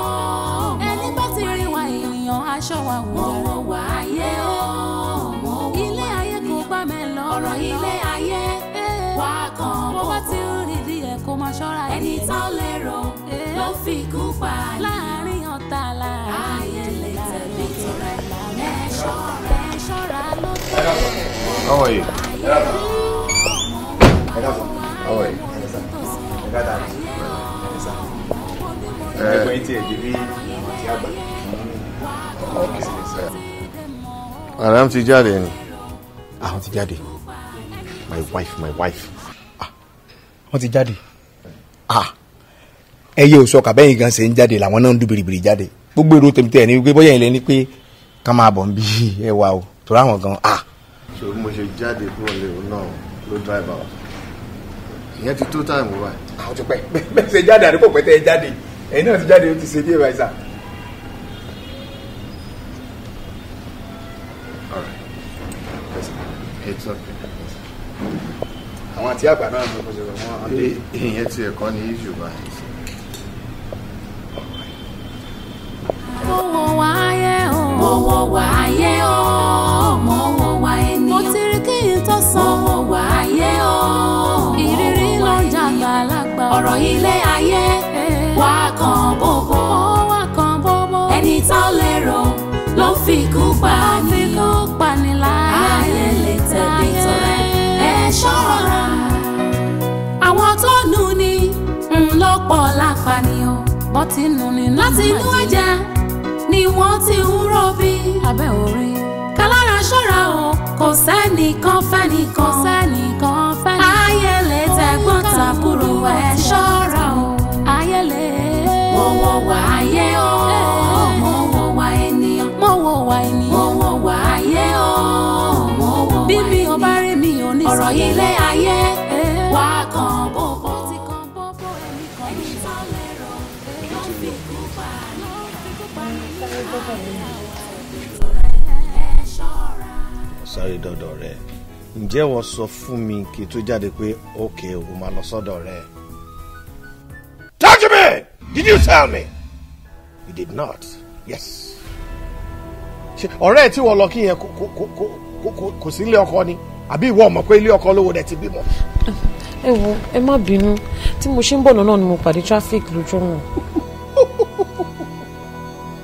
ẹni bá ti rí wa èèyàn aṣọ wa wò. Mo wọ wáyé o, ilé ayé kò gbà mẹ́ lọ. Ọ̀rọ̀ ilé ayé wá kan bó bá ti ń rí díẹ̀ kó máa ṣọ́ra díẹ̀. Ẹni tá ò lérò ló fi kú pa ni. Láàárín ọ̀tá láàárín ayé lè tẹ̀lé tọrẹ ẹ ṣọ́ra ẹ ṣọ́ra ló tọ́. How are you? How are you? Madam ti jáde ni. Àwọn ti jáde. My wife, my wife. Wọ́n ti jáde. Ẹyẹ ò sọ kàbẹ́yìn gan ṣe ń jáde làwọn náà ń dún bìrìbìrì jáde. Gbogbo èrò tèmi tẹ̀ ní wípé bóyá ilẹ̀ ni pé ká máa bọ̀ ń bí ẹ wà o. Torí àwọn gan. So bí mo ṣe jáde kúrò léwu náà ló drive out. Ìyẹn ti tó táìmù báyìí. Àwọn ti pẹ́ bẹ́ẹ̀ ṣe jáde àdúgbò pẹ́ tẹ́ ẹ jáde. Ẹ̀yin náà ti jáde ó ti ṣe díẹ̀ báyìí sà. All right. It's okay. Àwọn àti àgbà náà ló ṣe wọn. Ìyẹn ti ẹ̀kọ́ ní issue báyìí. Mo wò wáyé o, mo wò wáyé o, mo wò wá ènìyàn. Mo ti rí kí n tó sọ. Mo wò wáyé o, ìrírí ló ń jàgbá lágbà. Ọ̀rọ̀ ilé ayé wá kan bóbó. Wá kan bóbó. Ẹni tá ò lérò ló fi kú pa ni. Ló fi kú pa ni láyé. Ayé lè tẹ̀lé tọrẹ ẹ ṣọ́ra. Àwọn tó nù ni ń lọ́pọ̀ lápànìyàn. Bọ́ ti nù ni láti inú ẹ̀jẹ̀ ni wọ́n ti ń rọbí. Abẹ́ orí. Kálára ṣọ́ra o, kò sẹ́nìkan fẹ́nìkan. Kò sẹ́nìkan fẹ́nìkan. Ayé lè tẹ̀gbọ́n tàbúrò ẹ ṣọ́ra o. Ayé lè. Mo wò wá ayé o, mo wò wá ènìyàn. Mo wò wá ènìyàn. Mo wò wá ayé o, mo wò wá ènìyàn. Bí mi ò bá rí mi ò ní sọ. Ọ̀rọ̀ ilé ayé wá kan bóbó. Ti kan bóbó ẹnìkan ní sálẹ̀rọ̀ ló fi kú pa ló fi kú pa ní. Sáré dọ́dọ̀ rẹ̀, ǹjẹ́ wọ́n sọ fún mi kí n tó jáde pé ókè o máa lọ sọ́dọ̀ rẹ̀? Talk to me! Did you tell me? You did not. Yes. Ọ̀rẹ́ ẹ̀ tí wọ́n lọ kí yẹn kò sí ilé ọkọ ni àbí ìwọ mọ̀ pé ilé ọkọ lówó dẹ̀ ti bímọ. Ẹ wo, ẹ má bínú, tí mo ṣe ń bọ̀ lọ́nà ni mo pàdé traffic lójú ọ̀nà.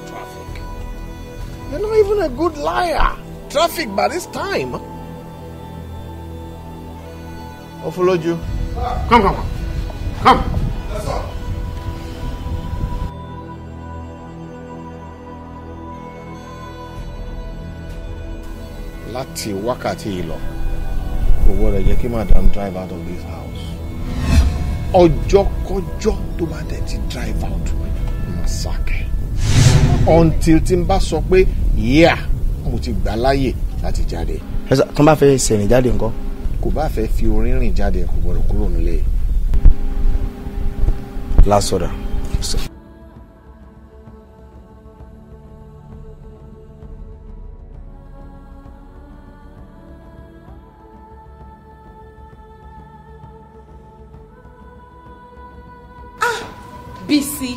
Traffic? You're not even a good liar. Traffic by this time. Ofoloju, come, come, come. Come. Yes, sir. Láti wákàtí yìí lọ, kò gbọ́dọ̀ jẹ́ kí madam drive out of this house. Ọjọ́kọjọ́ tó bá dẹ̀ ti drive out, mà sàkẹ́. Until tí n bá sọ pé yeah, mo ti gbà láyè láti jáde. Tó bá fẹ́ sẹ̀rìn jáde ńkọ́? Kò bá fẹ́ fi orin rìn jáde, kò gbọ́dọ̀ kúrò nílé. Last order. Bísí,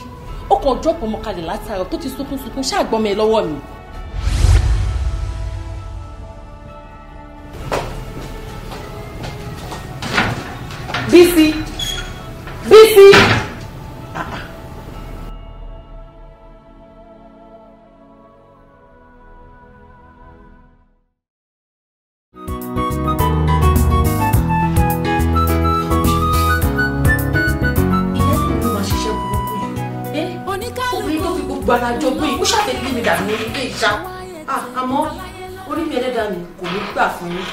ó kàn drop ọmọ kalẹ̀ látàárọ̀ tó ti sunkún sunkún ṣáàgbọ́n mi lọ́wọ́ mi. Bísí, Bísí. Gbogbo ara jogún yìí ó ṣàfihàn mi dànù ní ilé ìṣá. Àmọ́ orí mi ẹlẹ́dàá mi kò ní gbà fún yín.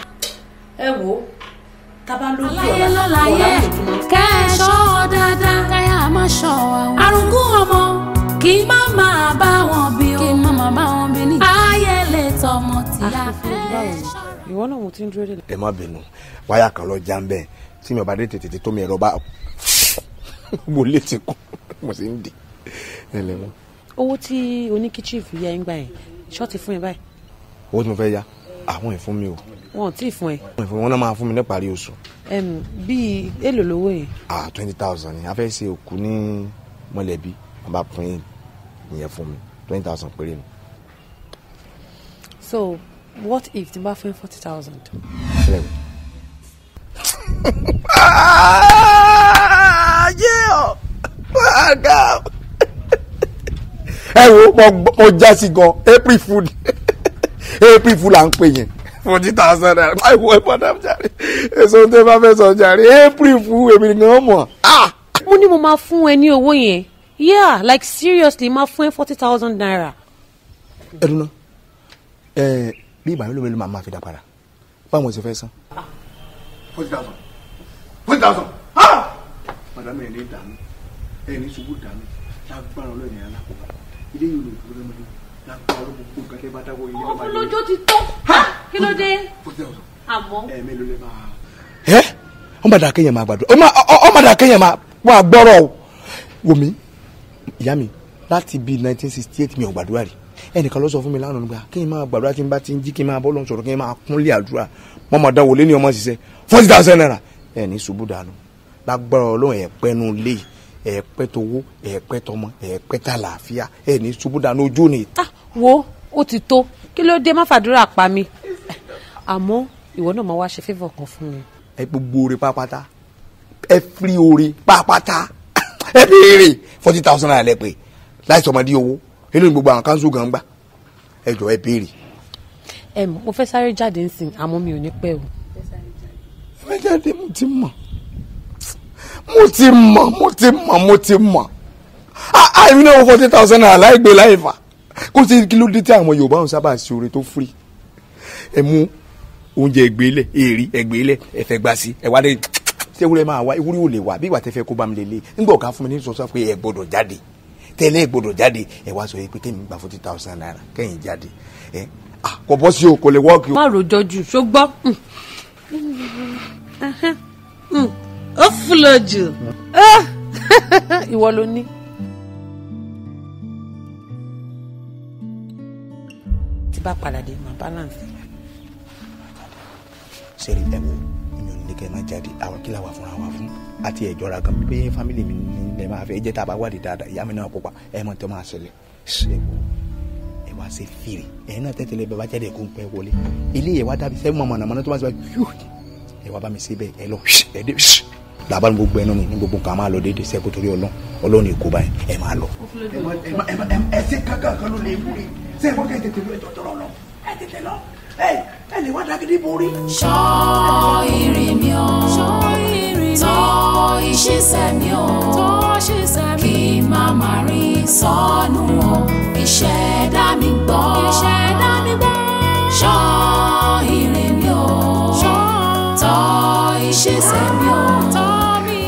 Ẹ wo tábà lójú ọ̀la ọ̀la lójúmọ́. Kẹ́ẹ̀ṣọ́ dáadáa káyà má ṣọ́ àwọn. Àrùngún ọmọ kì í má máa bá wọn bí o. Kì í má máa bá wọn bí ní. Ayé lè tọmọ tìyá fẹ́. Ìwọ náà mo ti ń dúró dé. Ẹ má bínú, wáyà kan lọ já ń bẹ́ẹ̀ tí mi ò bá dé tètè tó mi ẹ̀rọ bá mo létí kún mo sì ń dì. Owó tí oníkíchìfù yá ń gbà yẹn ṣọ́ọ̀tì fún ẹ báyìí. Owó tí mo fẹ́ yá àwọn ìfún mi o. Wọn ò tí ì fún ẹ. Wọn ìfún mi, wọn náà máa fún mi níparí oṣù. Bíi èlò lówó yẹn. 20,000 ni a fẹ́ ṣe òkú ní mọ̀lẹ́bí, wọn bá pín ìyẹn fún mi 20,000 péré ni. So what if tí n bá fún 40,000? Ẹ wo mo já sí gan April fool April fool là ń pè yẹn 40,000 naira báwo ẹ bọ́dà jàre èso tẹ bá fẹ́ sọ jàre April fool èmi nìkan mọ̀. Mo ní mo máa fún ẹ ní owó yẹn, yeah, like seriously máa fún ẹ 40,000 naira. Ẹ dúró ẹ bí ìgbà mélòó mélòó máa fi dá padà báwo ṣe fẹ́ san. 40,000 40,000 madame ẹ̀ ní dànù ẹ̀ ní ṣubú dànù lágbára ọlọ́ọ̀ni alákòóbá ilé yìí ló dúró lọ́mọdé lágbára ọlọ́gbọ̀n nǹkan tẹ́ bá dáwọ́ ilé lọ́mọdé. Ọ̀fun lójó ti tó kí ló dé. Àmọ́. Ẹ mélòó lè máa. Ẹ ọmọ dà kéèyàn máa gbàdúrà ọmọ dà kéèyàn máa wà gbọ́rọ̀ o. Wò mí ìyá mi láti bíi 1968 mi ò gbàdúrà rí. Ẹnìkan ló sọ fún mi lánàá nígbà kí n máa gbàdúrà tí n bá ti ń jí kí n máa bọ́ lọ́n sọ̀rọ̀ kí n máa kúnlé àdúrà mọ́ máa dáwọ́ lé ní ọmọ ṣiṣẹ́ 40,000 naira. Ẹ ní ṣubú dànù lágbára Ọlọ́run ẹ̀ pẹ́nu lé ẹ̀ pẹ́ towó ẹ̀ pẹ́ tọmọ ẹ̀ pẹ́ tàlàáfíà ẹ̀ ní ṣubú dànù ojú ni. Wo ó ti tó kí ló dé má fàdúrà pa mi àmọ́ ìwọ náà máa wá ṣe favour kan fún mi. Ẹ gbogbo oore pápátá ẹ firi oore pápátá ẹ béèrè 40,000 naira lẹ pé láì sọmọdé owó inú gbogbo àwọn kanṣu gan gbà ẹ jọ ẹ béèrè. Ẹ mo fẹ́ sáré jáde nsìn àmọ́ mi ò ní pẹ́ o. Ẹ jáde mo ti mọ̀ mo ti mọ̀ mo ti mọ̀ mo ti mọ̀ àìmí náà 40,000 naira láì gbé láì fà kó sì kí ló dé tí àwọn Yorùbá ń sábà ṣe oore tó free. Ẹ mú oúnjẹ ẹgbẹ́lẹ̀ èrì ẹgbẹ́lẹ̀ ẹ̀fẹ̀ gbà sí ẹ wá dé ṣé ewúrẹ́ máa wá ewúrẹ́ ò lè wá bí ìgbà tẹ́ fẹ́ kó bá mi lè lé nígbà ọ̀gá fún mi ní sọ́sọ́ pé ẹ gbọ́dọ̀ jáde tẹ́lẹ̀ gbọ́dọ̀ jáde ẹ wá sọ pé kémi gba 40,000 naira kẹ́yìn jáde ẹ kò bọ́ sí o kò lè wọ́ọ̀kì o. Má rojọ́ jù ṣó gbọ́ ó fúlọ̀ jù ìwọ ló ní. Tí bá padà dé màá balance. Sẹ́rí ẹ wo èmi ò ní kẹ́ ẹ má jáde àwọn kí làwà fúnra wa fún àti ẹ̀jọ́ra gan pé fámìlì mi ní ẹ máa fẹ́ jẹ́ tá a bá wádìí dáadáa ìyá mi náà kópa ẹ mọ̀ tó máa ṣẹlẹ̀ ṣe wo ẹ wá ṣe fèrè ẹ̀yin náà tẹ́tẹ̀lẹ́ bẹ́ẹ̀ bá jáde kó ń pẹ́ wọlé ilé yẹn wá dábì sẹ́fún mọ̀nàmọ́ná tó bá ṣe bá yú ẹ wá bá mi ṣe bẹ́ẹ̀ ẹ lọ ẹ dé làbá ní gbogbo ẹnu ní gbogbo nǹkan máa lọ déédéé sẹ́kù torí Ọlọ́run Ọlọ́run èkó báyìí ẹ máa lọ. ẹ ṣe kankan kan ló lè wúri ṣé ẹ kọ́kẹ́ tètè lọ ẹjọ́ tọrọ lọ ẹ tètè lọ ẹ ẹ lè wá dágídí borí. Ṣọ́ ìrìn mi o, tọ́ ìṣiṣẹ́ mi o, kí má má rìn sọnù o, ìṣẹ̀dá mi gbọ́. Ṣọ́ ìrìn mi o, tọ́ ìṣiṣẹ́ mi o, kí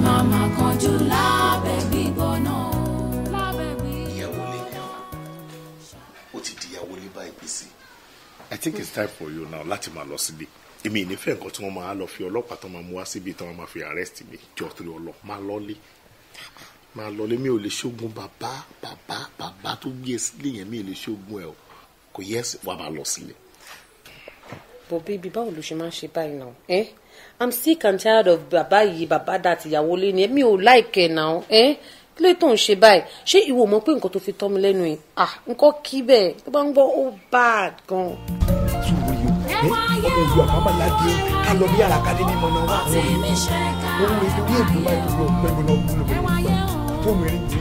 má má kánjú lábẹ́ gbígbóná. Ìyàwó lé ní ọ, ó ti di ìyàwó lé báyìí pèsè. I think it's time for you now láti máa lọ sílé. Èmi ì nífẹ̀ẹ́ nǹkan tí wọ́n máa lọ fi ọlọ́pàá tó máa mú wá síbi tí wọ́n máa fi arrest mi jọ torí ọlọ́ máa lọ́lé máa lọ́lé mi ò lè ṣógun bàbá bàbá bàbá tó gbé e sílé yẹn mi ò lè ṣógun ẹ o kò yẹ wàá máa lọ sílé. But baby, báwo ló ṣe máa ń ṣe báyìí náà? Eh? I'm sick and tired of bàbá yìí bàbá dà tìyàwó lé ni mi ò like ẹ̀ náà. Eh? Kí ló tó ń ṣe báyìí? Ṣé ìwọ mọ̀ pé nǹkan tó fi tọ́ mi lẹ́nu yìí? Ah, nǹkan kí bẹ́ẹ̀ tó bá ń gbọ́ ó bad gan. Ọmọ ìlú àbámọ́ládé ká lọ bí àràkadé ní mọ̀nà wà wọ́n rí òun rí torí èdè máa ń lọ pẹ́ mọ́nà wúlò pẹ̀lú fóònù rí rí.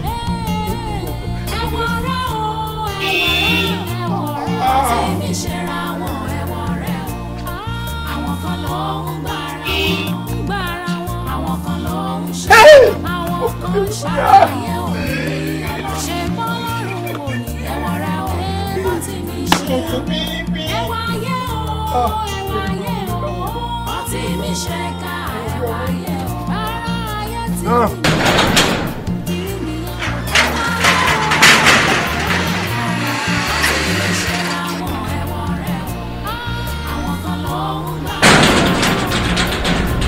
Àwọn kan ló ń ṣàlàyé òní ṣe bọ́lá. tuntun. Ẹwà ayé o, ẹwà ayé o, ọtí mi ṣe ká ẹwà ayé o, ara ayé ti rí mi ẹwà ayé o, ọtí mi ṣe àwọn ẹwọ rẹ o, àwọn kan ló ń gbà,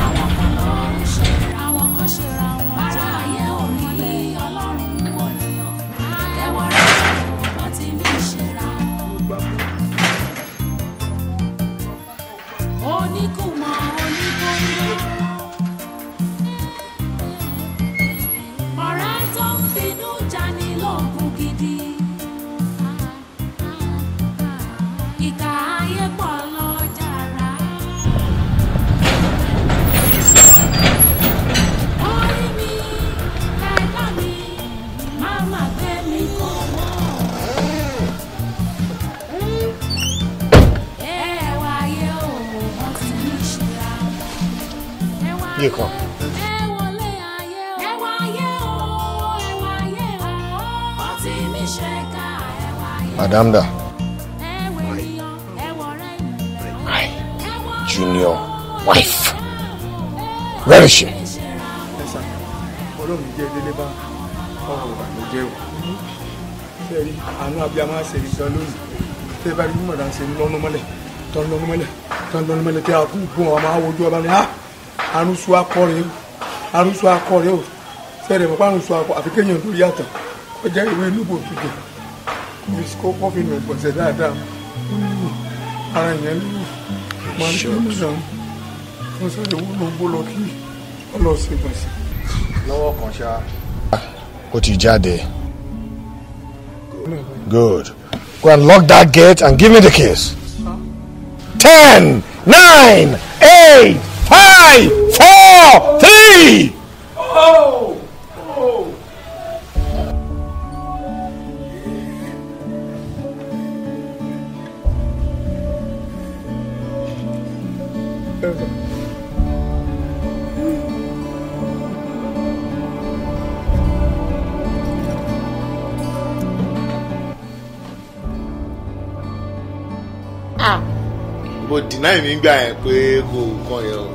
àwọn kan ló ń ṣe, àwọn kan ṣe ra wọn jẹ, ara ayé ò rí Ọlọ́run ònìyàn, ẹwọ rẹ o, ọtí mi ṣe ra wọn. Oníkùmọ̀ oníkóńdó. Ọ̀rẹ́ tó ń finú jani lóògùn gidi. Ìkà ayé pọ̀ lọ́jàrá. Orí mi, ẹ̀dá mi, má má gbé mi kó mọ́. Ẹwà ayé o, wọ́n ti ní ṣera wọn. Yíkan. Ẹwọlé ayé o, ẹwà ayé o, ẹwà ayé o, wọ́n ti ní ṣe ká ẹwà ayé o. Madam da. Ẹwẹ̀ ènìyàn, ẹwọ̀ rẹ̀ ìmùlẹ̀ o. My junior wife. Where is she? Ẹ̀sà, Ọlọ́run jẹ́ délé bá ọ̀rọ̀ ìbànújẹ́ o. Ṣé rí àánú abiyamọ ṣe rí gan lónìí? Ṣé bá rí mímọ̀dá ṣe ń lọ́nu mọ́lẹ̀, tó ń lọ́nu mọ́lẹ̀, tó ń lọ́nu mọ́lẹ̀ tí a kú gún ọmọ àwòjú ọba ni, "Ah! Àrùn sùn akọ rèé o, àrùn sùn akọ rèé o." Ṣé rẹ̀ mọ̀ pé àrùn sùn akọ àfi kéèyàn lórí àtàn kọjá ìwé inúbò tuntun kó kó fi nù gbọ̀nsẹ̀ dáadáa. Ó ní ara ìyẹn lù máa ń tún sàn wọ́n sáré wọ́n gbó lọ kí ọlọ́ọ̀sẹ̀ gbọ̀nsẹ̀. Lọ́wọ́ kan ṣá. Ó ti jáde. Good. Go and lock that gate and give me the keys. 10, 9, 8, 5, 4, 3. Oh! Oh! Mo deny mi gbà yẹn pé kò nǹkan yẹn o,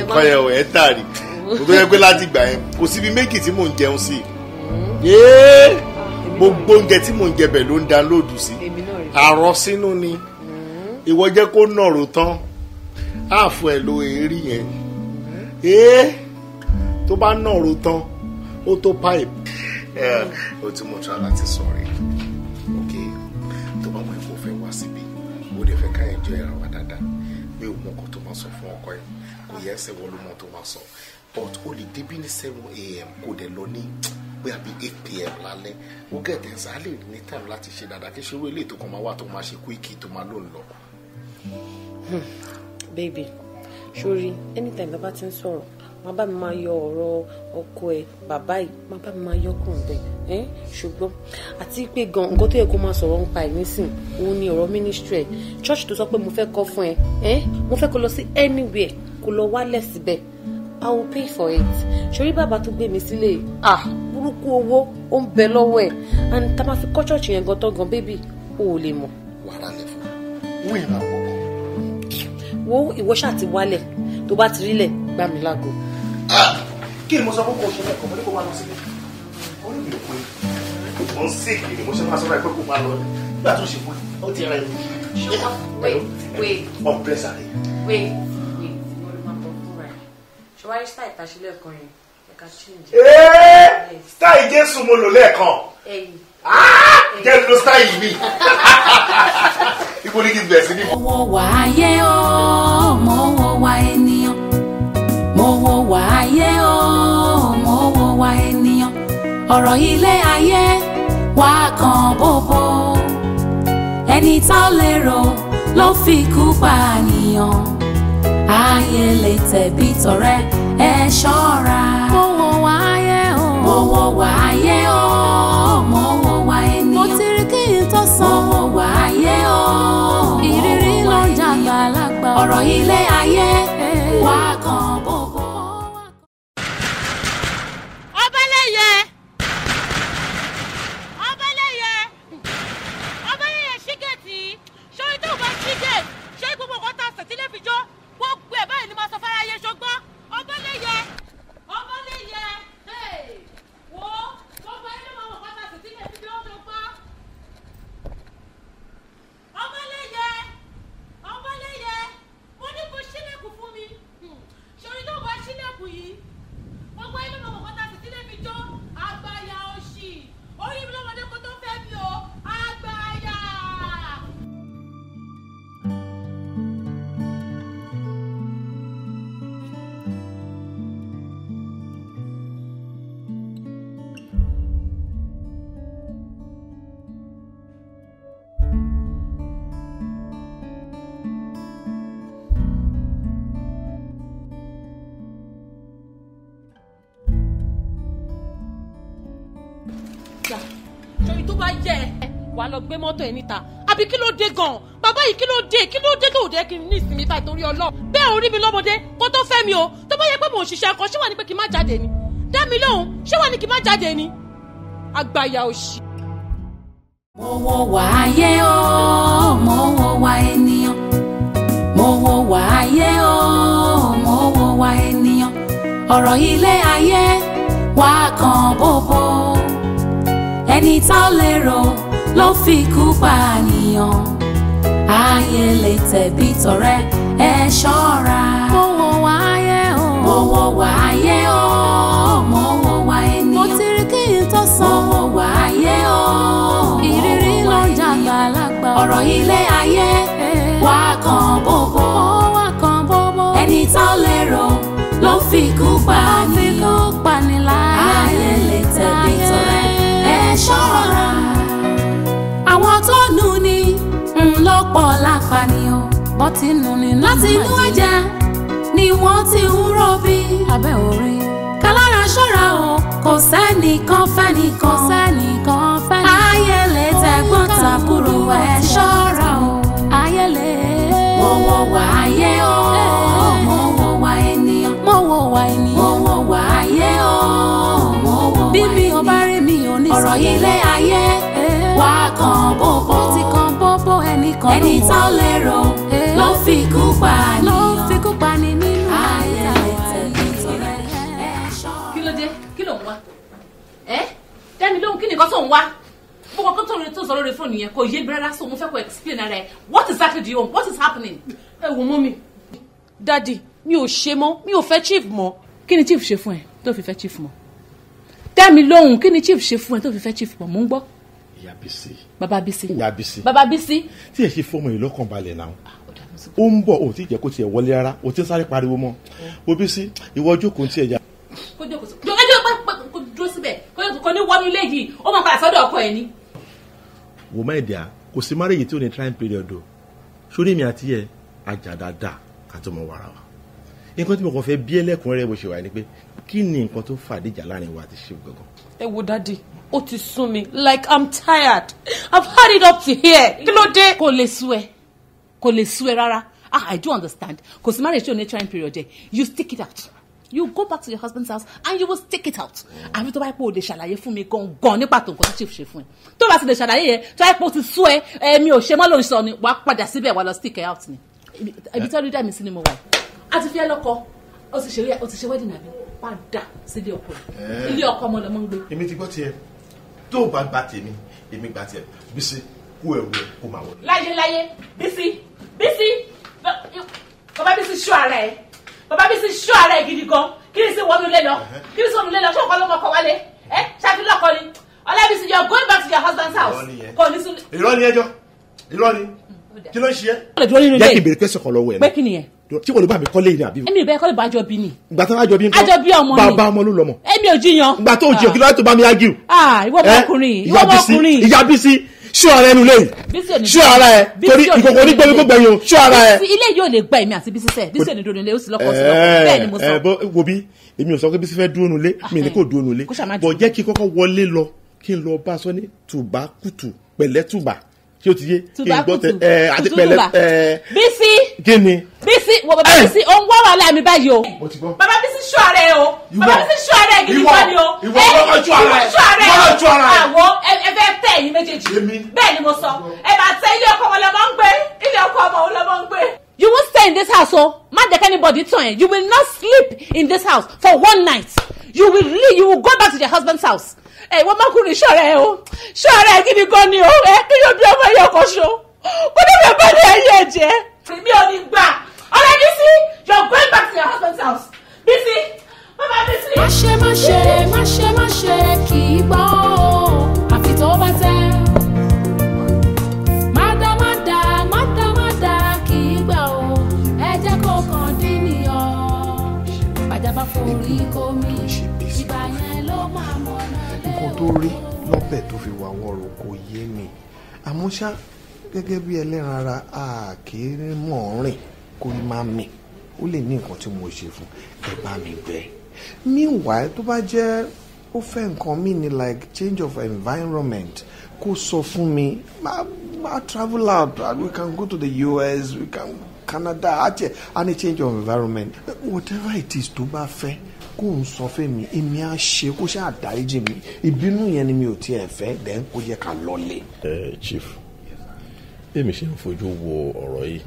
nǹkan yẹn ò ẹ́ tàrí mo tó yẹ pé láti gbà yẹn kò síbi méjì tí mò ń jẹun sí. Gbogbo oúnjẹ tí mò ń jẹ bẹ̀ ló ń download sí. Àrọ sínú ni ìwọ jẹ́ kó nàró tán àfọ ẹ̀ ló èérí yẹn. Tó bá nàró tán ó tó pipe. Ó ti mọ̀ tra láti sọ̀rọ̀ ok tó bá mọ̀ ẹ́ kó fẹ́ wá síbi ó dẹ̀ fẹ́ ká enjoy ara wa dáadáa. Mi ò mọ nǹkan tó máa sọ fún ọkọ ẹ, kò yẹ ẹsẹ̀ wọ́n ló mọ tó máa sọ, but ó lè débí ní 7 a.m. kó dẹ̀ lọ ní bóyá bí 8 p.m. lálẹ́. Ó gẹ̀tẹ̀ ṣá lè ní time láti ṣe dáadáa kí ṣerú eléyìí tó kàn máa wà tó máa ṣe quickie tó máa lóun lọ. Baby, sori anytime bàbá ti ń sọ̀rọ̀ má bá mi máa yọ ọ̀rọ̀ ọkọ ẹ bàbá yìí, má bá mi máa yọ kùn bẹ́ẹ̀ ẹ́. Ṣùgbọ́n àti pé gan nǹkan tó yẹ kó máa sọ̀rọ̀ nípa ẹ̀ nísìn òun ni ọ̀rọ̀ ministry ẹ̀, church tó sọ pé mo fẹ́ kọ́ fún ẹ ẹ́, mo fẹ́ kó lọ sí anywhere kó lọ wálẹ̀ síbẹ̀, I will pay for it. Sori bàbá tó gbé mi sílé, ah, burúkú owó ó ń bẹ lọ́wọ́ ẹ̀, and tá máa fi kọ́ church yẹn gan tán gan baby o ò lè mọ̀. Wàrà lẹ fún wíì máa wọ̀ kọ́. Wo ìwọ ṣáà ti wálẹ̀, tó bá ti rílẹ̀ gbá mi láago. Kí ni mo sọ fún kò ṣe lẹ́kọ̀ọ́ mo ní kó máa lọ sílé orí mi ò pé mo ń sick ni mo ṣe máa sọ fún ẹ pé kó máa lọ nígbà tó ṣe fún ẹ ó ti rẹ mi. Wait, wait. Ọ̀pẹ́sà rẹ̀. Wait, wait, mo ló máa bọ̀ fúnra ẹ̀. Ṣé wàá rí style ìtàṣílẹ̀ kan yẹn? Ẹ ká change. Style Jésù mo lò lẹ́ẹ̀kan. Jẹ́ lo style mi. Ibo ni kí n bẹ̀rẹ̀ sí ní. Mo wọ wà ayé o, mo wọ wà ènìyàn. Mo wọ wà ayé o, mo wọ wà ènìyàn. Ọ̀rọ̀ ilé ayé wà kan bóbó. Ẹni tá lérò ló fi kú pànìyàn. Ayé lè tẹ̀bí tọrẹ ẹ ṣọ́ra. Mo wọ wà ayé o, mo wọ wà ayé o, mo wọ wà ènìyàn. Mo ti rí kí n tó sọ. Mo wọ wà ayé o, ìrírí ló ń jàgbá lágbà. Ọ̀rọ̀ ilé ayé wà kan bóbó. Ọbálẹ́yẹ! Ọbálẹ́yẹ! Ọbálẹ́yẹ ṣí gẹ̀ẹ́tì! Gbà torí tó bá yẹ ẹ wà lọ gbé mọ́tò ẹ níta. Àbí kí ló dé gan-an? Bàbá yìí kí ló dé? Kí ló dé tó jẹ́ kí n ní ìsinmi báyìí torí Ọlọ́run? Bẹ́ẹ̀ orí mi lọ́mọdé kó tó fẹ́ mi o. Tó bá yẹ pé mò ń ṣiṣẹ́ kan, ṣé wà ní pé kí n má jáde ni? Dá mi lóhùn, ṣé wà ní kí n má jáde ni? Àgbàyà òṣì. Mo wo wà ayé o, mo wo wà ènìyàn. Mo wo wà ayé o, mo wo wà ènìyàn. Ọ̀rọ̀ ilé ayé wà kan bóbó. Ẹni tá lérò ló fi kú pànìyàn. Ayé lè tẹ̀bí tọrẹ ẹ ṣọ́ra. Mo wo wà ayé o, mo wo wà ayé o, mo wo wà ènìyàn. Mo ti rí kí n tó sọ. Mo wo wà ayé o, ìrírí ló ń jàgbá lágbà. Ọ̀rọ̀ ilé ayé wà kan bóbó. Wà kan bóbó. Ẹni tá lérò ló fi kú pànìyàn. Ayé lè tẹ̀bí tọrẹ ẹ ṣọ́ra. Àwọn tó nù ni ńlọ́pọ̀ lápànìyàn. Bọ́ ti nù ni láti inú ẹ̀jẹ̀ ni wọ́n ti ń rọbí. Abẹ́ orí. Kálára ṣọ́ra o, kò sẹ́nìkan fẹ́nìkan. Kò sẹ́nìkan fẹ́nìkan. Ayé lè tẹ̀gbọ́n tàbúrò ẹ ṣọ́ra o. Ayé lè. Mo wo wà ayé o, mo wo wà ènìyàn. Mo wo wà ènìyàn. Mo wo wà ayé o, mo wo wà ènìyàn. Bí mi ò bá rí mi ò ní sọ. Ọ̀rọ̀ ilé ayé wà kan bóbó. Ó ti kan bóbó ẹnìkan ló mọ̀. Ẹni tá lérò ló fi kú pànìyàn. Ló fi kú pani nínú ayé lè tẹ̀lé tọrẹ ẹ ṣọ́ra. Kí ló dé? Kí ló ń wá? Ẹ́ dá mi lóhùn, kí ni nǹkan tó ń wá? Gbogbo nǹkan tó ń tó sọ lórí fóònù yẹn kò yé mi rárá, so mo fẹ́ kó explain ara ẹ̀. What exactly do you want? What is happening? Ẹ wò mọ́mì, daddy, mi ò ṣe mọ́, mi ò fẹ́ chief mọ́. Kí ni chief ṣe fún ẹ tó fi fẹ́ chief mọ́? Dá mi lóhùn, kí ni chief ṣe fún ẹ tó fi fẹ́ chief mọ́? Mò ń gbọ́. Ìyá Bísí. Bàbá Bísí. Ìyá Bísí. Bàbá Bísí. Tí ẹ ṣe fọmọ yìí lọ́kàn balẹ̀ náà, ó ń bọ̀, ò tí jẹ́ kó tiẹ̀ wọlé rárá, ò tí ń sáré pariwo mọ́. Wo Bísí, ìwọ jókòó tí ẹ yà. Kó jókòó sí, ẹjọ́ pé kó dúró síbẹ̀, kó ní wọnú ilé yìí, ó máa padà sọ́dọ̀ ọkọ ẹ̀ ni. Wò má ẹ̀dá, kò sí marriage tí ò ní trying period o. Sórí mi àti ẹ, ajá dáadáa ká tó mọ wàrà wa. Nǹkan tí mo kàn fẹ́ bí ẹlẹ́kùnrin rẹ bó ṣe wà ni pé kí ni nǹkan tó fàdíjà láàrin wa àti ṣe gangan? Ẹ wo daddy, ó ti sún mi, like I'm tired, I've had it up to here. Kí ló dé? Kò lè sú ẹ, kò lè sú ẹ rárá. Ah, I do understand. Kò sí marriage tí ò ní trying period ẹ. You stick it out. You go back to your husband's house and you will stick it out. Àfi tó bá yẹ pé o lè ṣàlàyé fún mi gangan ní pàtó nǹkan tí chief ṣe fún ẹ. Tó bá ti lè ṣàlàyé yẹn, tó bá yẹ pé o ti sú ẹ, mi ò ṣe mọ́ ló ń sọ ni, wàá padà síbẹ̀, wàá lọ stick it out ni. Ibi tí wọ́n dá mi sí ni mo wà. A ti fi ẹ lọ́kọ, o ti ṣe, o ti ṣe wedding àbí? Padà sílé ọkọ rẹ̀. Ilé ọkọ ọmọ lọmọ ń gbé. Èmi ti gbọ́ tiẹ̀. Tó o bá gba tèmi, èmi gba tiẹ̀. Bísí, kó ẹrù ẹ kó máa wọlé. Láyé láyé, Bísí, Bísí, bàbá Bísí ṣọ́ ara ẹ̀. Bàbá Bísí ṣọ́ ara ẹ̀ gidi gan. Kí ni sí wọnú ilé lọ? Kí ni sí wọnú ilé lọ? Ṣé ọkọ ló mọ ọkọ wálé? Ẹ ṣáàtì lọ́kọ ni. Ọlábísí, you are going back to your husband's house. Kò ní sún. Irọ́ ni ẹjọ́. Irọ́ ni. Kí ló ń ṣe ẹ́? Jẹ́ kí n béèrè question kan lọ́wọ́ ẹ̀. Pé kí nìyẹn? Tí wọ́n lè bá mi kọ́lé yìí àbí? Èmi ò bẹ́ẹ̀ kọ́lé, bá àjọ bí ni. Ìgbà tó àjọ bí ń kọ́. Àjọ bí ọmọ ni. Bàbá ọmọ ló lọ́mọ. Èmi ò jiyàn. Ìgbà tó jiyàn, kí ló wá tó bá mi argue? Ah, ìwọ ọmọkùnrin, ìwọ ọmọkùnrin. Ìyá Bísí, ṣọ́ ara ẹnu lẹ́yìn. Ṣọ́ ara ẹ, torí ìkòkò onígbẹ́mi kó gbẹ̀yìn o, ṣọ́ ara ẹ. Ilé yóò lè gba èmi àti Bísí sẹ̀. Bísí ò ní dúró nílé, ó sì lọ́kọ sí lọ́kọ. Bẹ́ẹ̀ ni mo sọ. Wo bí, èmi ò sọ pé Bísí fẹ́ dúró nulé, mi ní kò dúró nulé. Bọ̀ jẹ́ kí kọ́kọ́ wọlé lọ, kí n lọ bá a sọ ní tùbá kùtù pẹ̀lẹ́ tùbà. Kí o ti yé? Tùbá kùtù àti pẹ̀lẹ́. Bísí. Kí ni? Bísí, wo bàbá Bísí, ó ń wá wàhálà mi báyìí o. Mo ti gbọ́. Bàbá Bísí ṣọ́ ara ẹ o. Bàbá Bísí ṣọ́ ara ẹ gidi gan ni o. Ìwọ lọ́kọ̀ ṣọ́ ara ẹ. Ṣọ́ ara ẹ. Ìwọ lọ́kọ̀ ṣọ́ ara ẹ. Àwọ̀ ẹ fẹ́ tẹ̀ ẹ̀yin méjèèjì. Bẹ́ẹ̀ ni mo sọ. Ẹ máa tẹ ilé ọkọ wọn lọ́mọ ń gbé. Ilé ọkọ ọmọ wọn lọ́mọ ń gbé. You won't stay in this house o. Má jẹ́ kí anybody tàn ẹ́. You will not sleep in this house for one night. You will leave. You will go back to your husband's house. Ẹ wọ́n mọ́kùnrin ṣọ́ra ẹ o. Ṣọ́ra ẹ gidi gan ni o. Ẹ kí yóò bí ọmọ ẹyọ kan ṣo. Kó ní bàbá ní ẹyẹ ẹ̀jẹ̀. Mi ò ní gbà. Ọ̀rẹ́ Bísí, you are going back to your husband's house. Bísí, bàbá Bísí. Má ṣe má ṣe má ṣe má ṣe kì í gbọ́ o, àfi tó bá tẹ́. Má dá má dá má dá má dá kì í gbà o, ẹ jẹ́ kó kàn dín nìyọ. Bàjá forí kó mi, ìgbà yẹn ló máa mọ̀ náà lé o. Nǹkan tó rí lọ́bẹ̀ tó fi wà wọ́ọ̀rọ̀ kò yé mi. Àmọ́ ṣá, gẹ́gẹ́ bí ẹlẹ́ran ara, a kì í mọ̀ ọ́n rìn kó rí máa mì. Ó lè ní nǹkan tí mo ṣe fún ẹ, bá mi bẹ̀. Meanwhile, tó bá jẹ́ Ó fẹ́ nǹkan mi ni like change of environment, kó sọ fún mi, má travel out, we can go to the US, we can Canada, àti any change of environment, whatever it is tó bá fẹ́ kó n sọ fún mi, èmi á ṣe, kó ṣáà dáríjì mi. Ìbínú yẹn ni mi ò tiẹ̀ fẹ́, then kó jẹ́ ká lọlé. Chief, bí èmi ṣe ń fojú wo ọ̀rọ̀ yìí,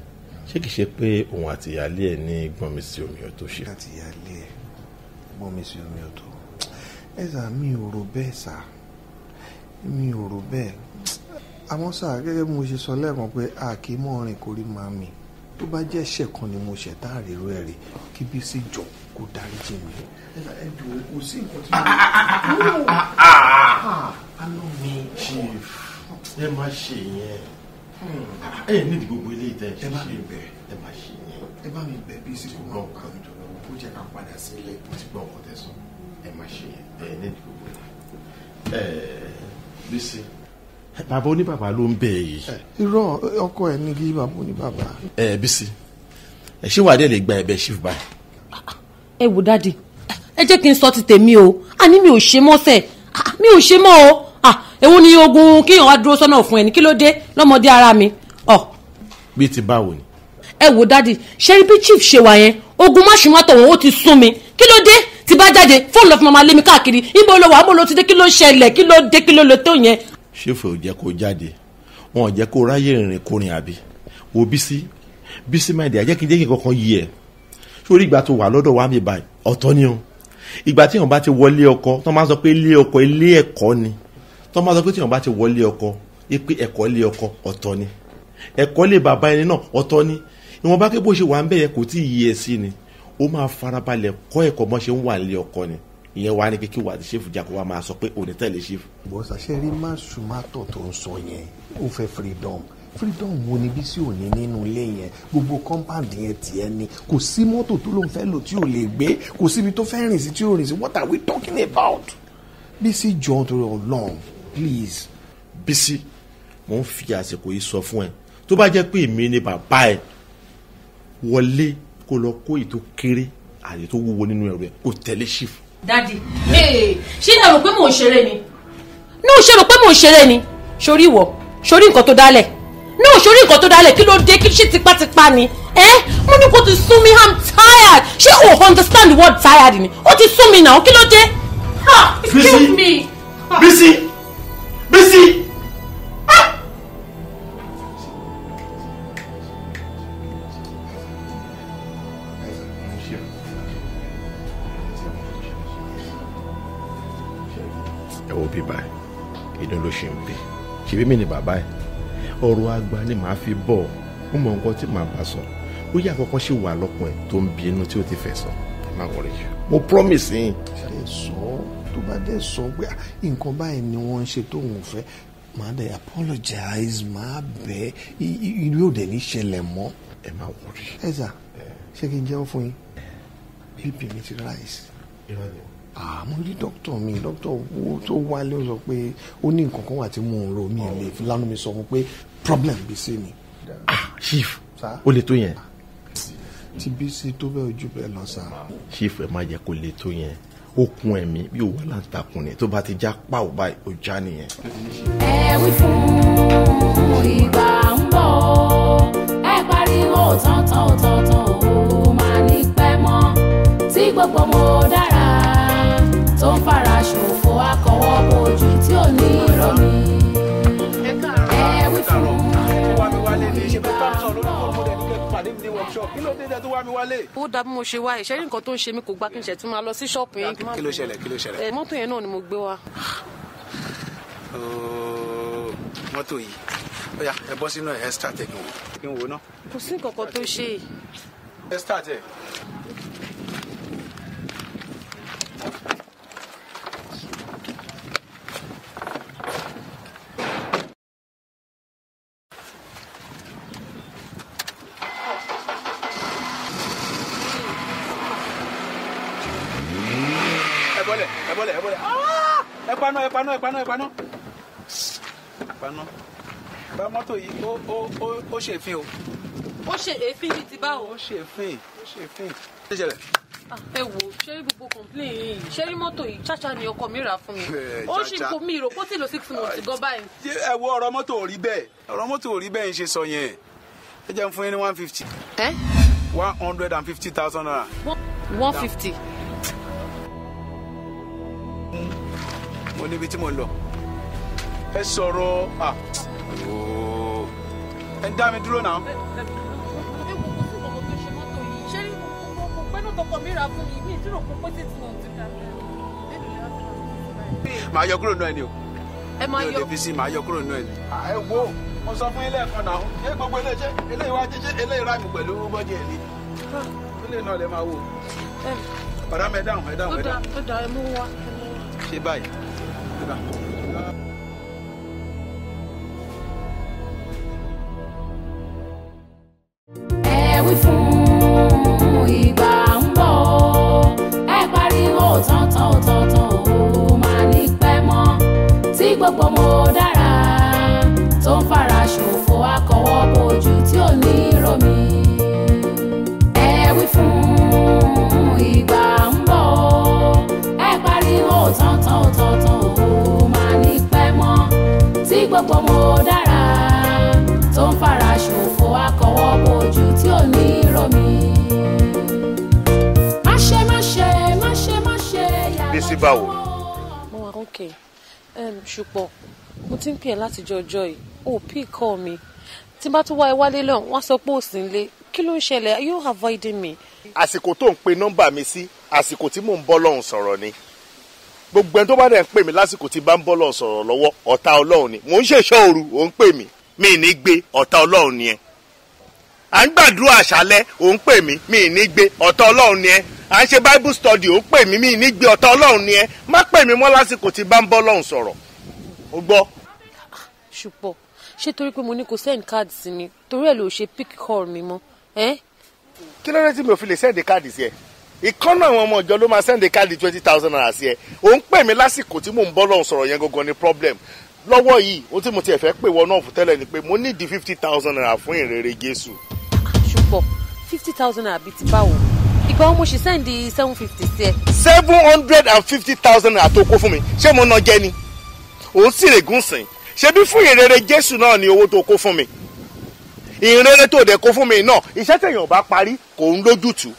ṣé kìí ṣe pé òun àti ìyáálé ẹ̀ ní gbọ́n mi sí omi ọ̀tọ̀ ṣe. Àti ìyáálé ẹ̀ gbọ́n mi sí omi ọ̀tọ̀, ẹ sà, mi ò rò bẹ́ẹ̀ sà, mi ò rò bẹ́ẹ̀. Àmọ́ sà, gẹ́gẹ́ bí mo ṣe sọ lẹ́ẹ̀kan pé a kì í mọ̀ rìn kórí máa mi, tó bá jẹ́ ẹ̀ṣẹ̀ kan ni mo ṣẹ̀ tá a rèrò ẹ̀ rí, kí Bísí jọ kó dáríjì mi. Ẹ jọ̀ọ́, kò sí nǹkan tí mo. Àánú mi. Chief, ẹ má ṣe yẹn, ẹ nídìí gbogbo ilé ìtẹ́ ẹ bá mi bẹ̀, ẹ má ṣe yẹn, ẹ bá mi bẹ̀ Bísí kó má kà mí jọ lọ́wọ́, kó jẹ́ ká padà sílé. Mo ti gbọ́ nǹkan tẹ́ sọ, ẹ má ṣe yẹn, ẹ nídìí gbogbo ẹ. Bísí, bàbá oníbàbà ló ń bẹ̀ yìí. Irọ́, ọkọ ẹ ní kí bàbá oníbàbà. Ẹ Bísí, ẹ ṣé wàá dé lè gba ẹ̀bẹ̀ chief báyìí. Ẹ wò dáàdì, ẹ jẹ́ kí n sọ ti tèmi o, àní mi ò ṣe mọ́sẹ̀, mi ò ṣe mọ́ o. Èwo ni ogun kíyàn wá dúró sọ́nà fún ẹni, kí ló dé lọ́mọdé ara mi. Bí ti báwo ni. Ẹ wò dáàdì, ṣe rí bí chief ṣe wà yẹn, ogun máṣùmátọ̀ wọn ó ti sún mi, kí ló dé tí bá jáde fóònù lọ fún màmá lé mi káàkiri, ibo ló wà, ibo ló ti dé, kí ló ṣẹlẹ̀, kí ló dé, kí ló lè tó yẹn. Ṣéfù ò jẹ́ kó jáde, wọn ò jẹ́ kó ráyè rìnrìn kúrin àbí. Wo Bísí, Bísí máa dì, àjẹ́ kí n jẹ́ kí nǹkan kan yí ẹ̀ sórí ìgbà tó wà lọ́dọ̀ wa mi báyìí ọ̀tọ̀ ni o. Ìgbà tí èèyàn bá ti wọlé ọkọ, tó máa sọ pé ilé ọkọ ilé ẹ̀kọ́ ni, tó máa sọ pé tí èèyàn bá ti wọlé ọkọ pé ẹ̀kọ́ ilé ọkọ ọ̀tọ̀ ni, ẹ̀kọ́ ilé bàbá ẹni náà ọ̀tọ̀ ni. Ìwọ̀n bá ké bó ṣe wà ń bẹ̀yẹ kò tí ì yí ẹ sí ni, ó máa farabalẹ̀ kọ́ ẹ̀kọ́ bọ́n ṣe ń wà nílé ọkọ ni. Ìyẹn wà ní kékeré wà tí ṣéfù jà kó wa máa sọ pé òní tẹ̀lé ṣéfù. Bọ́sà ṣe rí máṣùmátọ̀ tó ń sọ yẹn, ó fẹ́ freedom. Freedom wo ni Bísí ò ní nínú ilé yẹn? Gbogbo compound yẹn tiẹ̀ ni, kò sí mọ́tò tó ló ń fẹ́ lò tí ò lè gbé, kò síbi tó fẹ́ rìn sí tí ò rìn sí. What are we talking about? Bísí jọ̀ọ́ torí Ọlọ́run, please. Bísí, mo ń fi àsìkò yìí sọ fún ẹ, tó bá jẹ́ pé èmi ni bàbá ẹ, wọlé kó lọ kó ètò kéré àyè tó wúwo nínú ẹrù ẹ, kó tẹ̀lé chief. Dádì, ṣé ẹ rò pé mò ń ṣeré ni? Ní o ṣe rò pé mò ń ṣeré ni? Sórí ìwọ, sórí nǹkan tó dálẹ̀. Ní o sórí nǹkan tó dálẹ̀, kí ló dé, kí ṣe tipátipá ni? Ẹ mo ní kó ti sún mi, I'm tired. Ṣé o understand the word tired ni? Ó ti sún mi náà, kí ló dé? Excuse me. Bísí, Bísí. Ẹ wo bíbá ẹ, inú ló ṣe ń bí, ṣebí mi ni bàbá ẹ, ọ̀rọ̀ àgbà ni màá fi bọ̀, ó mọ nǹkan tí màá bá sọ, ó yẹ àkọ́kọ́ ṣì wà lọ́kùn ẹ̀ tó ń bí inú tí ó ti fẹ́ sọ. Ẹ má wọrí jù, mo promise yín. Ṣe sọ tó bá dẹ̀ sọ pé nǹkan báyìí ni wọ́n ń ṣe tóun fẹ́, màá dẹ̀ apologize, màá bẹ̀ ẹ́, irú ò dẹ̀ ní ṣẹlẹ̀ mọ́. Ẹ má wọrí. Ẹ sà, ṣé kí n jẹ́wọ́ fún yín? BP mi ti rise. Mo rí dókítà mi, dókítà tó wálé ó sọ pé ó ní nǹkan kan wà tí mò ń ro, mi lè fi lánàá mi sọ fún pé problem Bísí ni. Chief, ó lè tó yẹn. Ti Bísí tó bẹ́ẹ̀ ojú bẹ́ẹ̀ lọ sá. Chief, ẹ má jẹ́ kó lè tó yẹn, ó kun ẹ̀mí bí òwò aláǹtakùn ni, tó bá ti já pàwọ́ báyìí ó já nìyẹn. Ẹ wí fún ìgbà ń bọ̀, ẹ pariwo tọ̀tọ̀ tọ̀tọ̀, ó máa ní pẹ́ mọ́ tí gbogbo mo dára tó ń fara ṣòfò akọ̀wọ́ bojú tí ò ní romi. Ẹ wí fún Ó dá bí mo ṣe wá, ìṣẹ́rí nǹkan tó ń ṣe mí kò gbà kí n ṣe tún máa lọ sí ṣọ́ọ̀pù yẹn. Kí ló ṣẹlẹ̀, kí ló ṣẹlẹ̀? Mọ́tò yẹn náà ni mo gbé wá. Mọ́tò yìí, ó yá, ẹ bọ́ sínú ẹ̀, ẹ start ẹ̀ kí n wò ná. Kò sí nǹkan kan tó ṣe. Ẹ start ẹ̀. Ẹ paná, ẹ paná, ẹ paná, ẹ paná. Bá mọ́tò yìí, ó ṣe èéfín o. Ó ṣe èéfín bíi ti báwo? Ó ṣe èéfín, ó ṣe èéfín. Ṣé ṣẹlẹ̀? Ẹ wo, ṣé rí gbogbo complain yìí, ṣé rí mọ́tò yìí, ṣáṣá ni ọkọ mi rà fún mi. Ó ṣì kò mí rò kó tí lò 6 months gan báyìí. Ẹ wo, ọ̀rọ̀ mọ́tò ò rí bẹ́ẹ̀, ọ̀rọ̀ mọ́tò ò rí bẹ́ẹ̀ ń ṣe sọ yẹn. Ẹ jẹ́ n fún yín ní 150. Ẹ? 150,000 naira. 150. Mo níbi tí mo ń lọ. Ẹ sọ̀rọ̀, ẹ ń dá mi dúró náà. Ẹ wo, kò sí nǹkan tó ṣe mọ́tò yìí. Ṣé rí gbogbo pẹ́ náà tọkọ mi rà fún mi, mi ìdúró kó pé 6 months. Màá yọ kúrò náà ni o. Ẹ máa yọ. Mi ò lè fi sí, màá yọ kúrò náà ni. Ẹ wo, mo sọ fún yín lẹ́ẹ̀kan náà, ṣé gbogbo eléyìí eléyìí wá jẹ́jẹ́ eléyìí ráìmù pẹ̀lú bọ́jì ẹ̀ ni? Eléyìí náà lè máa wò. Bàdá mi, ẹ dáhùn, ẹ dáhùn, ẹ dáhùn. Ó dà, ẹ mú wá. Ṣé báyìí? Ẹ wí fún ìgbà ń bọ̀, ẹ pariwo tọ̀tọ̀ tọ̀tọ̀, ó máa ní pẹ́ mọ́ tí gbogbo mo dára tó ń fara ṣòfò akọ̀wọ́ bojú tí ò ní romi. Ẹ wí fún ìgbà ń bọ̀, ẹ pariwo tọ̀tọ̀ tọ̀tọ̀, ó máa ní pẹ́ mọ́ tí gbogbo mo dára tó ń fara ṣòfò akọ̀wọ́ bojú tí ò ní romi. Má ṣe, má ṣe, má ṣe, má ṣe yàrá. Bísí, báwo? Mo wà okay. Ṣùpọ̀, mo ti ń pè ẹ́ látijọ́ ọjọ́ yìí, ò pí kọ́ mi. Tí n bá tún wá ẹ wálé lọ́hùn, wọ́n sọ pé ò sí nílé. Kí ló ń ṣẹlẹ̀? Are you avoiding me? Àsìkò tó ń pe nọ́mbà mi sí, àsìkò tí mò ń bọ́ lọ́hùn sọ̀rọ̀ ni. Gbogbo ẹni tó bá dẹ̀ ń pè mí lásìkò tí bá ń bọ́ lọ́hùn sọ̀rọ̀ lọ́wọ́, ọ̀tá Ọlọ́run ni. Mò ń ṣèṣọ́ òru, ò ń pè mí, mi ní gbé, ọ̀tá Ọlọ́run ni ẹ. À ń gbàdúrà àṣálẹ́, ò ń pè mí, mi ní gbé, ọ̀tá Ọlọ́run ni ẹ. À ń ṣe Bible study, ò ń pè mí, mi ní gbé, ọ̀tá Ọlọ́run ni ẹ. Má pè mí mọ́ lásìkò tí bá ń bọ́ lọ́hùn sọ̀rọ̀. O gbọ́. Ṣùpọ̀, ṣé torí pé mo ní kó send card sí mi, torí ẹ̀ ló ṣe pick call mi mọ́? Kí ló dé tí mi ò fi lè send card sí ẹ? Ìkànnà àwọn ọmọ ìjọ ló máa send card 20,000 naira sí ẹ. Ò ń pè mí lásìkò tí mò ń bọ́ lọ́hùn sọ̀rọ̀ yẹn gangan ni problem. Lọ́wọ́ yìí, ohun tí mo tiẹ̀ fẹ́ pè wọ́n náà fún tẹ́lẹ̀ ni pé mo ní di 50,000 naira fún ìrere Jésù. Ṣùpọ̀, 50,000 naira bíi ti báwo? Ìgbà wo mo ṣe send 750 sí ẹ? 750,000 naira tó kó fún mi, ṣé mo ná jẹ ni? Òun sì règùn sìn. Ṣebí fún ìrere Jésù náà ni owó tó kó fún mi. Ìrere tó dẹ̀ kó fún mi náà, iṣẹ́ tẹ̀yàn bá parí kò ń lójútùú.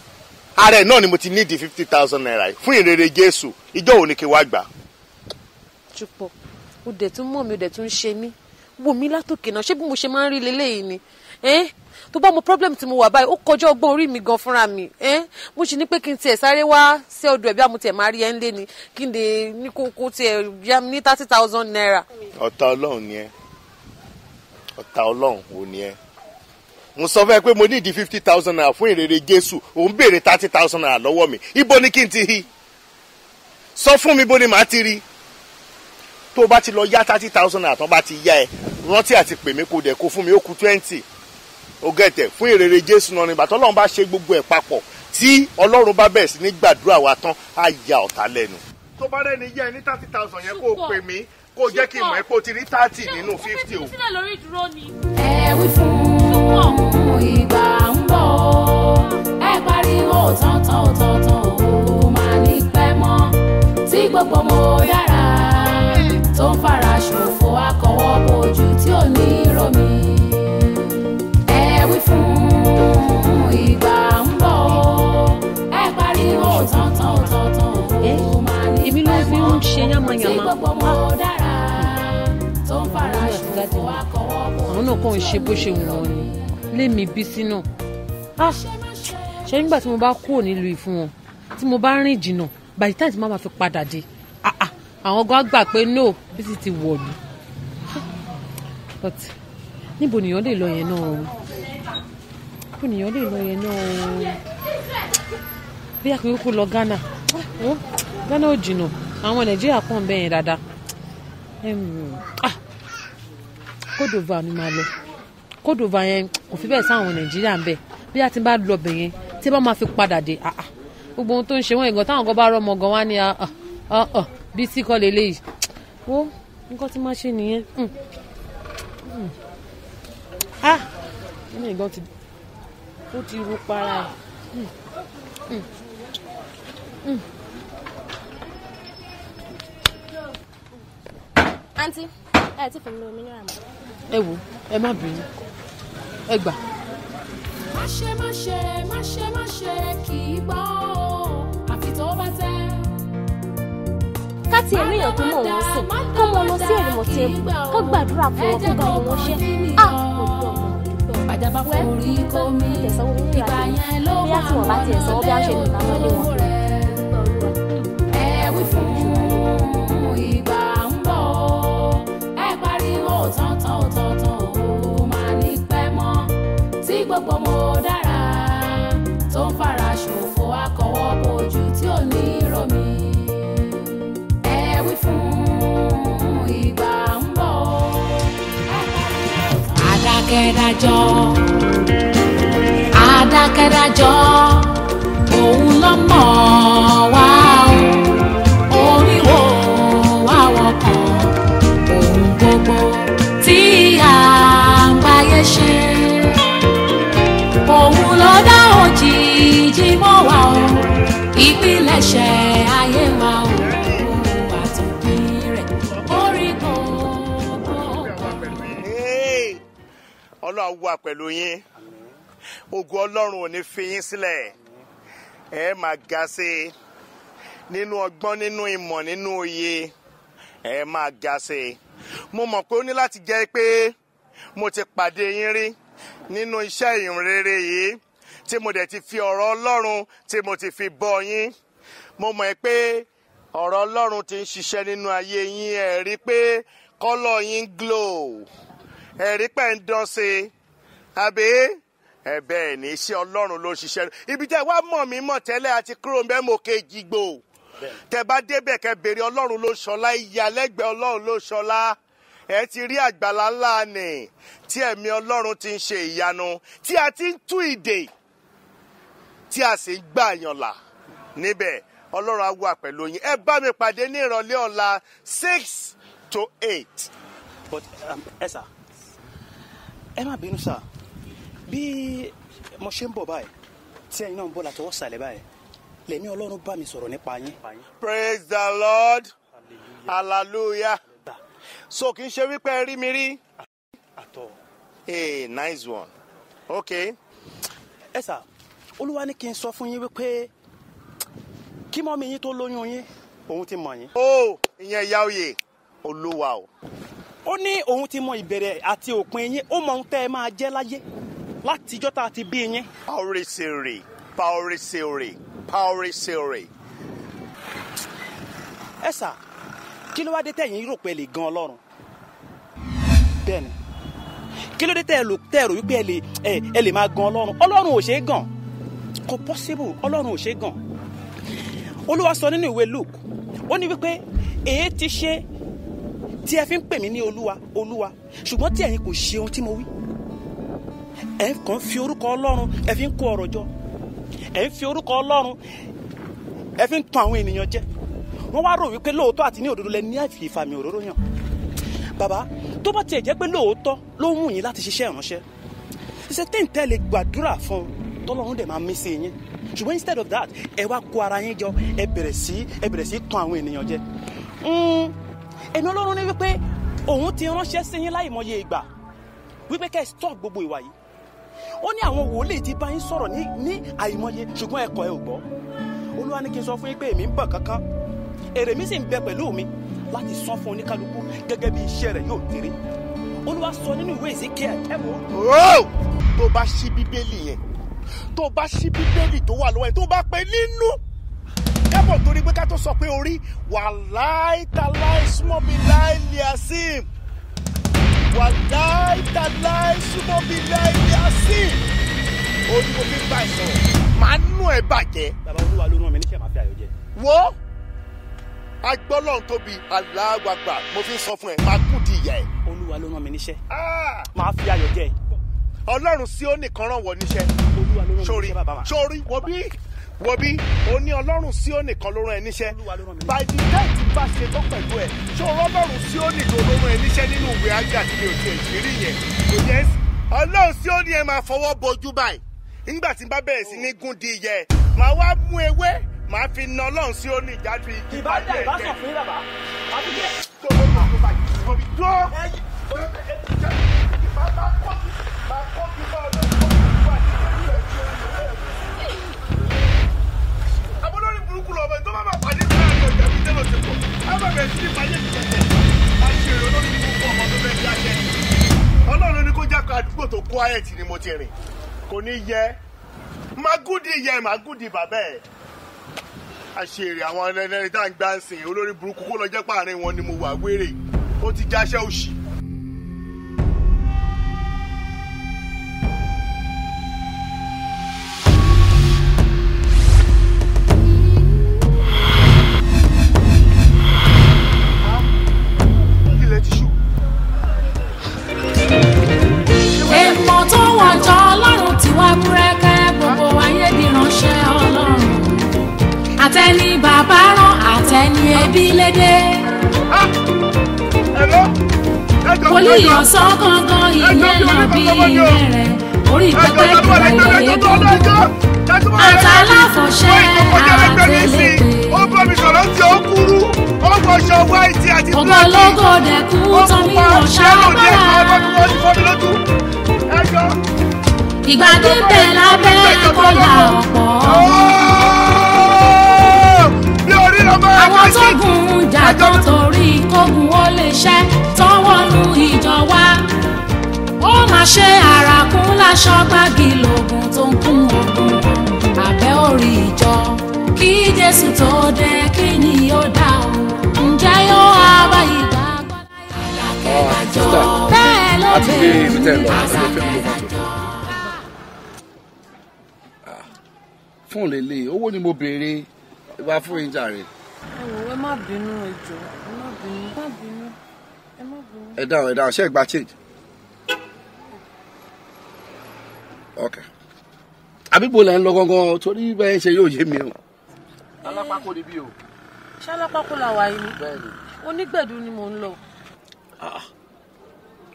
Ara ẹ̀ náà ni mo ti ní di 50,000 naira yìí fún ìrere Jésù. Ìjọ́ wo ni kí wá gbà? Ṣùpọ̀, o dẹ̀ tún mọ̀ mi, o dẹ̀ tún ṣe mí. Wò mí látòkè náà, ṣé bí mo ṣe máa ń rí leléyìí ni? Tó bá mo problem tí mo wà báyìí, ó kọjá ọgbọ́n orí mi gan fúnra mi. Mo sì ní pé kí n tiẹ̀ sáré wá sí ọ̀dọ̀ ẹ̀ bí àmú tiẹ̀ máa rí ẹ ń lé ni, kí n lè ní kókó tiẹ̀ yá mi ní 30,000 naira. Ọ̀tá Ọlọ́run ni ẹ. Ọ̀tá Ọlọ́run ò ní ẹ. Mo sọ fún ẹ pé mo ní ìdí 50,000 naira fún ìrere Jésù, òun béèrè 30,000 naira lọ́wọ́ mi. Ibo ni kí n ti rí? Sọ fún mi, bó ni màá ti rí? Tó o bá ti lọ yá 30,000 naira, tán bá ti yá ẹ, rántí àti pè mí, kó dẹ̀ kó fún mi, ó kù 20. Ó gẹ̀tẹ̀ fún ìrere Jésù náà nígbà tọ́lọ́run bá ṣe gbogbo ẹ̀ papọ̀, tí Ọlọ́run bá bẹ̀rẹ̀ sí ní gbàdúrà wa tán, á ya ọ̀tá lẹ́nu. Tó bá rẹ́ni yá ẹ ní 30,000 yẹn, kó o pè mí, kó o jẹ́ kí n mọ̀ ẹ́ pé o ti rí 30 nínú 50 o. Ẹ wí fún ìgbà ń bọ̀, ẹ pariwo tọ̀tọ̀ tọ̀tọ̀, ó máa ní pẹ́ mọ́ tí gbogbo mo dára tó ń fara ṣòfò akọ̀wọ́ bojú tí ò ní romi. Ẹ wí fún ìgbà ń bọ̀, ẹ pariwo tọ̀tọ̀ tọ̀tọ̀, ó máa ní pẹ́ mọ́ tí gbogbo mo dára tó ń fara ṣòfò akọ̀wọ́ bojú. Àwọn náà kàn ń ṣe bó ṣe wù wọ́n ni lémi Bísí náà. Ṣé nígbà tí mo bá kúrò nílùú yìí fún wọn, tí mo bá rìn jìnnà, by the time tí màá fi padà dé, àwọn gan gbà pé no, Bísí ti wọ̀lú. But níbo nìyàn lè lọ yẹn náà o? Níbo nìyàn lè lọ yẹn náà o? Bí a kò kúkú lọ Ghana. Ghana ò jìnnà, àwọn Nàìjíríà pọ̀ ń bẹ̀ yẹn dáadáa. Côte d'Ivoire ni màá lọ. Côte d'Ivoire yẹn kò fi bẹ́ẹ̀ sáwọn Nàìjíríà ń bẹ̀. Bí a ti bá lọ bẹ̀ yẹn, tí bá máa fi padà dé, gbogbo ohun tó ń ṣe wọ́n ìgàn táwọn kan bá rọ́mọ gan wá ní Bísí kọ́ leléyìí. Wo nǹkan tí máa ṣe nìyẹn. Nínú ìgàn ó ti ru para ẹ̀. Àǹtí, ẹ ti fún mi lómi náírà mọ́. Ẹ wo, ẹ má bínú, ẹ gbà. Má ṣe má ṣe má ṣe má ṣe kì í gbọ́ o, àfi tó bá tẹ́. Ká tiẹ̀ rí èèyàn tó mọ̀ wọ́n sìn, kó mọ lọ sí Èrìmọ̀ Temple, kó gbàdúrà fún wọn, kó bá wọn ṣe. Á mo dúpẹ́ ọmọ dúpẹ́. Bàjá forí kó mi, ìgbà yẹn ló Bóyá tí wọ́n bá tiẹ̀ sanwó bí a ṣe lè máa lọlé wọn. Ẹ wí fún ìgbà ń bọ̀ o, ẹ pariwo tọ̀ntàn tọ̀ntàn o, máa ní pẹ́ mọ́ tí gbogbo mo dára tó ń fara ṣòfò akọ̀wọ́ bojú tí ò ní romi. Ẹ wí fún ìgbà ń bọ̀ o. Adákẹ́dájọ́, adákẹ́dájọ́, òun ló mọ̀ wá o, oníwò wá wọkàn ohun gbogbo tí à ń báyé ṣe. Òun ló dá òjìji mọ́ wa o, ìpilẹ̀ṣẹ̀ ayé wa o, àtòpin rẹ̀ orí gbogbo. Ọlọ́run wà pẹ̀lú yín, ògo Ọlọ́run ò ní fi yín sílẹ̀, ẹ máa ga sí i nínú ọgbọ́n, nínú ìmọ̀, nínú òye, ẹ máa ga sí i. Mo mọ̀ pé ó ní láti jẹ́ pé mo ti pàdé yín rí nínú iṣẹ́ ìhìnrere yìí tí mo dẹ̀ ti fi ọ̀rọ̀ Ọlọ́run tí mo ti fi bọ́ yín. Mo mọ̀ pé ọ̀rọ̀ Ọlọ́run ti ń ṣiṣẹ́ nínú ayé yín, ẹ rí pé kọ́lọ̀ yín glow, ẹ rí pé ń dán sí i, àbí ẹ bẹ́ẹ̀ ní iṣẹ́ Ọlọ́run ló ń ṣiṣẹ́. Ibi tẹ́ wá mọ̀ mí mọ̀ tẹ́lẹ̀ àti kúrò ń bẹ́ mọ̀ kejì gbò, tẹ́ bá débẹ̀ kẹ́ béèrè Ọlọ́run ló ṣọlá, ìyàlẹ́gbẹ̀ẹ́ Ọlọ́run ló ṣọlá. Ẹ ti rí àgbàlá ńlá nì tí ẹ̀mí Ọlọ́run ti ń ṣe ìyanu, tí a ti ń tú ìdè, tí a sì ń gbà yàn là níbẹ̀. Ọlọ́run á wà pẹ̀lú yín. Ẹ bá mi pàdé ní ìrọ̀lẹ́ ọ̀la 6 to 8. But ẹ sà, ẹ má bínú sà, bí mo ṣe ń bọ̀ báyìí tí ẹ̀yin náà ń bọ̀ látọwọ́ sàlẹ̀ báyìí, lẹ̀mí Ọlọ́run bá mi sọ̀rọ̀ nípa yín. Praise the Lord, hallelujah. So kì í ṣe wípé ẹ rí mi rí. Àtọ̀. Hey, nice one. Okay. Ẹ sà, Olúwa ní kí n sọ fún yín wípé kí mọ́mí yín tó lóyún yín, òun ti mọ̀ yín. Ó, ìyẹn ìyá oyè, Olúwa o. Ó ní òun ti mọ ìbẹ̀rẹ̀ àti òpin yín, ó mọ ohun tẹ́ ẹ máa jẹ́ láyé látijọ́ tá a ti bí yín. Pàórísèrè, pàórísèrè, pàórísèrè. Ẹ sà, kí ló wá dé tẹ̀yin rò pé ẹ lè gan Ọlọ́run? Bẹ́ẹ̀ni, kí ló dé tẹ́ ẹ rò wípé ẹ lè máa gan Ọlọ́run? Ọlọ́run ò ṣeé gàn, kò possible, Ọlọ́run ò ṣeé gàn. Olúwa sọ nínú ìwé Luke, ó ní wípé èé ti ṣe tí ẹ fi ń pè mí ní Olúwa, Olúwa, ṣùgbọ́n tí ẹ̀yin kò ṣe ohun tí mo wí. Ẹ kàn fi orúkọ Ọlọ́run, ẹ fi ń kó ọrọ̀ jọ, ẹ ń fi orúkọ Ọlọ́run, ẹ fi ń tan àwọn ènìyàn jẹ. Wọ́n wá rò wípé lóòótọ́ àti ní òdodo lẹ ní àfi ìfàmì òróró yàn. Bàbá, tó bá tiẹ̀ jẹ́ pé lóòótọ́ ló wù yín láti ṣiṣẹ́ ìránṣẹ́, ṣe téńtẹ́ lè gbàdúrà fún un tọ́lọ́run dẹ̀ máa mí sí yín. Ṣùgbọ́n instead of that, ẹ wá kó ara yín jọ, ẹ bẹ̀rẹ̀ sí tan àwọn ènìyàn jẹ. Ẹ̀mí Ọlọ́run ní wípé òun ti ránṣẹ́ sí yín láìmọye ìgbà wípé kẹ́ ẹ stop gbogbo ìwà yìí. Ó ní àwọn wòlíì ti bá yín sọ̀rọ̀ ní àìmọye, ṣùgbọ́n ẹ kọ̀ ẹ ò gbọ́. Olúwa ní kí n sọ fún yín pé èmi ń bọ̀ kankan, èrè mi sì ń bẹ pẹ̀lú mi láti san fún oníkálukú gẹ́gẹ́ bí iṣẹ́ rẹ̀ yóò tèrè. Olúwa sọ nínú ìwé Ezekiel, ẹ wò ó. Tó bá ṣí Bíbélì yẹn, tó bá ṣí Bíbélì tó wà lọ́wọ́ yẹn, tó bá pè nínú kábọ̀ torí pé ká tó sọ pé orí wàláì tàláì súnmọ́ bí láì liasim, wàláì tàláì súnmọ́ bí láì liasim, ó ní mo fi ń bá ẹ sọ̀rọ̀, màá nú ẹ bàjẹ́. Bàbá, Olúwa ló rán mi níṣẹ́, màá fi àyò jẹ. Wo agbọ́lọ́run tóbi aláwàgbà, mo fi ń sọ fún ẹ, máa kú di ìyá ẹ. Olúwa ló rán mi níṣẹ́, máa fi ayọ̀ jẹ. Ọlọ́run sí ó nìkan ràn wọ́ níṣẹ́. Olúwa ló rán mi níṣẹ́ bàbá. Sórí wo bí o ní Ọlọ́run sí ó nìkan ló rán ẹ níṣẹ́. By the time tí bá ṣe tó pẹ̀lú ẹ, ṣòro Ọlọ́run sí ó nìkan ló rán ẹ níṣẹ́ nínú ìwé ajá tí mi ò tiẹ̀ ṣe rí yẹn. Kò yẹ Ọlọ́run sí ó ní ẹ máa fọwọ́ bojú báyìí. Nígbà tí n bá bẹ̀rẹ̀ sí ní gún di ìyẹ́, màá wá mú ewé, Màá fi na Ọlọ́run sí òní ìjáde. Ìbá sọ fún yín bàbá. Abọ́lórí burúkú lọ ọmọ tó bá máa pàdé ìgbà àti ọjà bíi tẹ́lọ̀ ti pọ̀. Á bá bẹ̀rẹ̀ sí ní pàdé ìjẹ̀jẹ̀. A ṣe èrò lórí burúkú ọmọ tó fẹ́ jáṣẹ́. Ọlọ́run ní kó jákè àdúgbò tó quiet ni mo ti rìn. Kò ní yẹ. Magudi yẹ Magudi bàbá ẹ̀. Àṣèrè àwọn ẹlẹ́ni tá à ń gbá ń sìn olórí burúkú kó lọ jẹ́ pààrin wọn ni mo wà wéré. Ó ti jáṣẹ́ òṣì. Ilẹ̀ ti ṣú. Èèmọ̀ tó wọ̀jọ́ Ọlọ́run ti wá búrẹ́kẹ́ gbogbo ayé di ránṣẹ́ Ọlọ́run. Àtẹni bàbá rán àtẹni ẹbí lédè. Wòlíì ọ̀sán gangan ìyẹn là bí rẹ̀ orí pẹpẹ ìgbàlódé gbogbo. Àtàláfọ̀ṣẹ́ àtẹlẹgbẹ́. Ó bá mi sọ̀rọ̀ tí ó kúrú, ó wọṣọ wáìtì àti bíláàkì. Ògbólógó dẹ̀kú tán mi wọ̀ ṣáàbàrà. Ìgbà dídẹ̀ lábẹ́ kọ́là ọ̀pọ̀. Àwọn tó gùn ń jà tó torí kógun ó lè ṣẹ́ tọwọ́nú ìjọ wa. Ó máa ṣe àràkún láṣọ gbági lògùn tó ń kún ogun abẹ́ orí ìjọ. Kí Jésù tó dé kí ni ó dá o? Ǹjẹ́ yóò wá bá ìgbà gbọ́láyé? Bẹ́ẹ̀ ló bẹ̀rẹ̀ àṣàkẹ́dájọ́. Fún lélẹ̀ owó ni mo béèrè wá fún yín jàre. Ẹ wò ẹ má bínú ẹ jọ̀ọ́ ẹ má bínú ẹ má bínú ẹ má bínú. Ẹ dáhùn ṣé ẹ gba change. Ok àbíbo lẹ ń lọ gangan torí bẹ́ẹ̀ ṣe yóò yé mi o. Alápákó ni bí o. Ṣé alápákó la wà yìí ni? Onígbẹ̀dú ni mò ń lọ.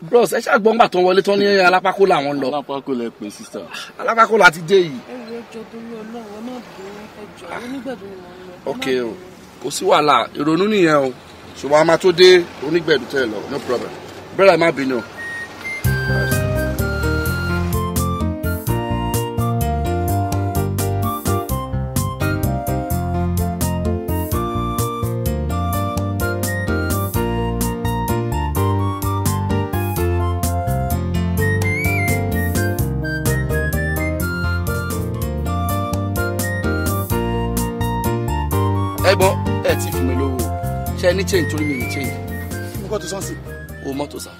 Bros ẹ ṣàgbọ́n gbà tó ń wọlé tó ní alápákó làwọn ń lọ. Alápákó lẹ pè sísá. Alápákó la ti dé yìí. Ẹ wo ẹjọ́ torí Ọlọ́run ẹ má bínú ẹ jọ̀ọ́ onígbẹ̀dú ni mò ń lọ. Ok o kò sí wàhálà ìrònú nìyẹn o ṣùgbọ́n a máa tó dé onígbẹ̀dú tẹ́ ẹ lọ no problem bẹ́ẹ̀ má bínú o. Ẹ gbọ́ ẹ ti fún mi lówó ṣe ní change torí mi ní change. Nǹkan tó sọ́n sí. Owó mọ́tò sá.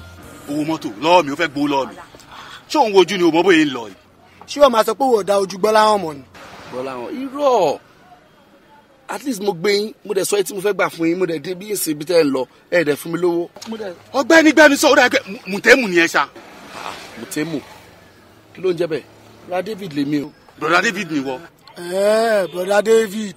Owó mọ́tò lọ́wọ́ mi ó fẹ́ gbowó lọ́wọ́ mi. Ṣé òun wojú ni o mọ bóyá ń lọ ni? Ṣé wọ́n máa sọ pé wò ó da ojú Gbọ́láhàn mọ̀ ni? Gbọ́láhàn irọ́ at least mo gbé yín mo dẹ̀ sọ etí mo fẹ́ gbà fún yín mo dẹ̀ dé bí èsì ibi tẹ́ ẹ lọ ẹ dẹ̀ fún mi lówó. Ọ̀gbẹ́ni gbẹ́ni sọ ó dà pé mùtẹ́mù ni ẹ ṣá. Mùtẹ́mù kí ló ń jẹ́ bẹ́ẹ̀? Brother David lèmi o. Brother David ni wọ. Brother David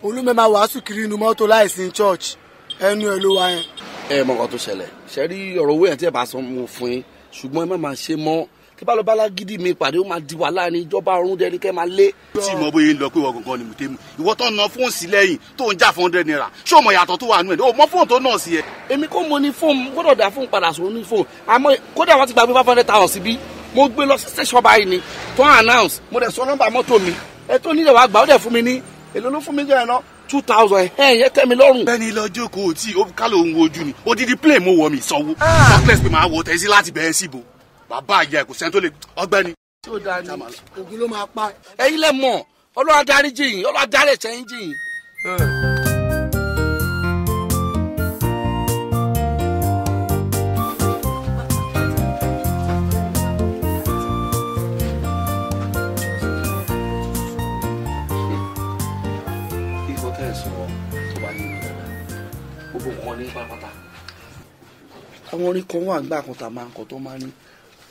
olúmọ máa wàásù kiri inú mọ́tò láìsí church ẹnu ẹ ló wá yẹn. Ẹ mọ nǹkan tó ṣẹlẹ̀ ṣe rí ọ̀rọ̀ owó yẹn tí ẹ bá san mo fún yín ṣùgbọ́n ẹ má máa ṣe mọ́ tí bá lọ bá lágídí mi pàdé ó máa di wàhálà ní ìjọba ọ̀run dẹni kẹ́ máa lé. Tí mo bóyá ń lọ pé ìwọ gangan ni mùtẹ́mù ìwọ tó ń na fóònù sí lẹ́yìn tó ń jà 400 naira ṣé o mọ ìyàtọ̀ tó wà nù ẹ̀ o mọ fóònù tó nà sí ẹ. Èmi kò mọ ní fóònù gbọ́dọ̀ dá fóònù padà sórí ní fóònù àmọ́ kódà wọ́n ti gbàgbé 500,000 síbí mo gbé lọ sí station báyìí ni tó ń announce mo dẹ̀ sọ nọ́mbà mọ́tò mi ẹ tó nílẹ̀ wàá gbà ó dẹ̀ fún mi ní èló ló fún mi jẹ́ ẹ̀ náà 2,000 ẹ̀ yẹn tẹ́ mi lọ́rùn. Bẹ́ẹ̀ni lọ jókòó tí ó kálò ń wojú ni odidi plane mo wọ mi sanwó complex pé màá wọ tẹ̀sí láti bẹ̀rẹ̀ síbo bàbá àyà kò sẹ́ni tó lè ọgbẹ́ni. Tí ó dáa ni ògùn ló máa pa. Ẹ̀yin lẹ mọ̀ Ọlọ́run adarí jìn Ọlọ́run adarí ẹ̀ṣẹ̀ yín jìn. Àwọn orin kan wà nígbà kan tá a máa ń kọ tó máa ń ní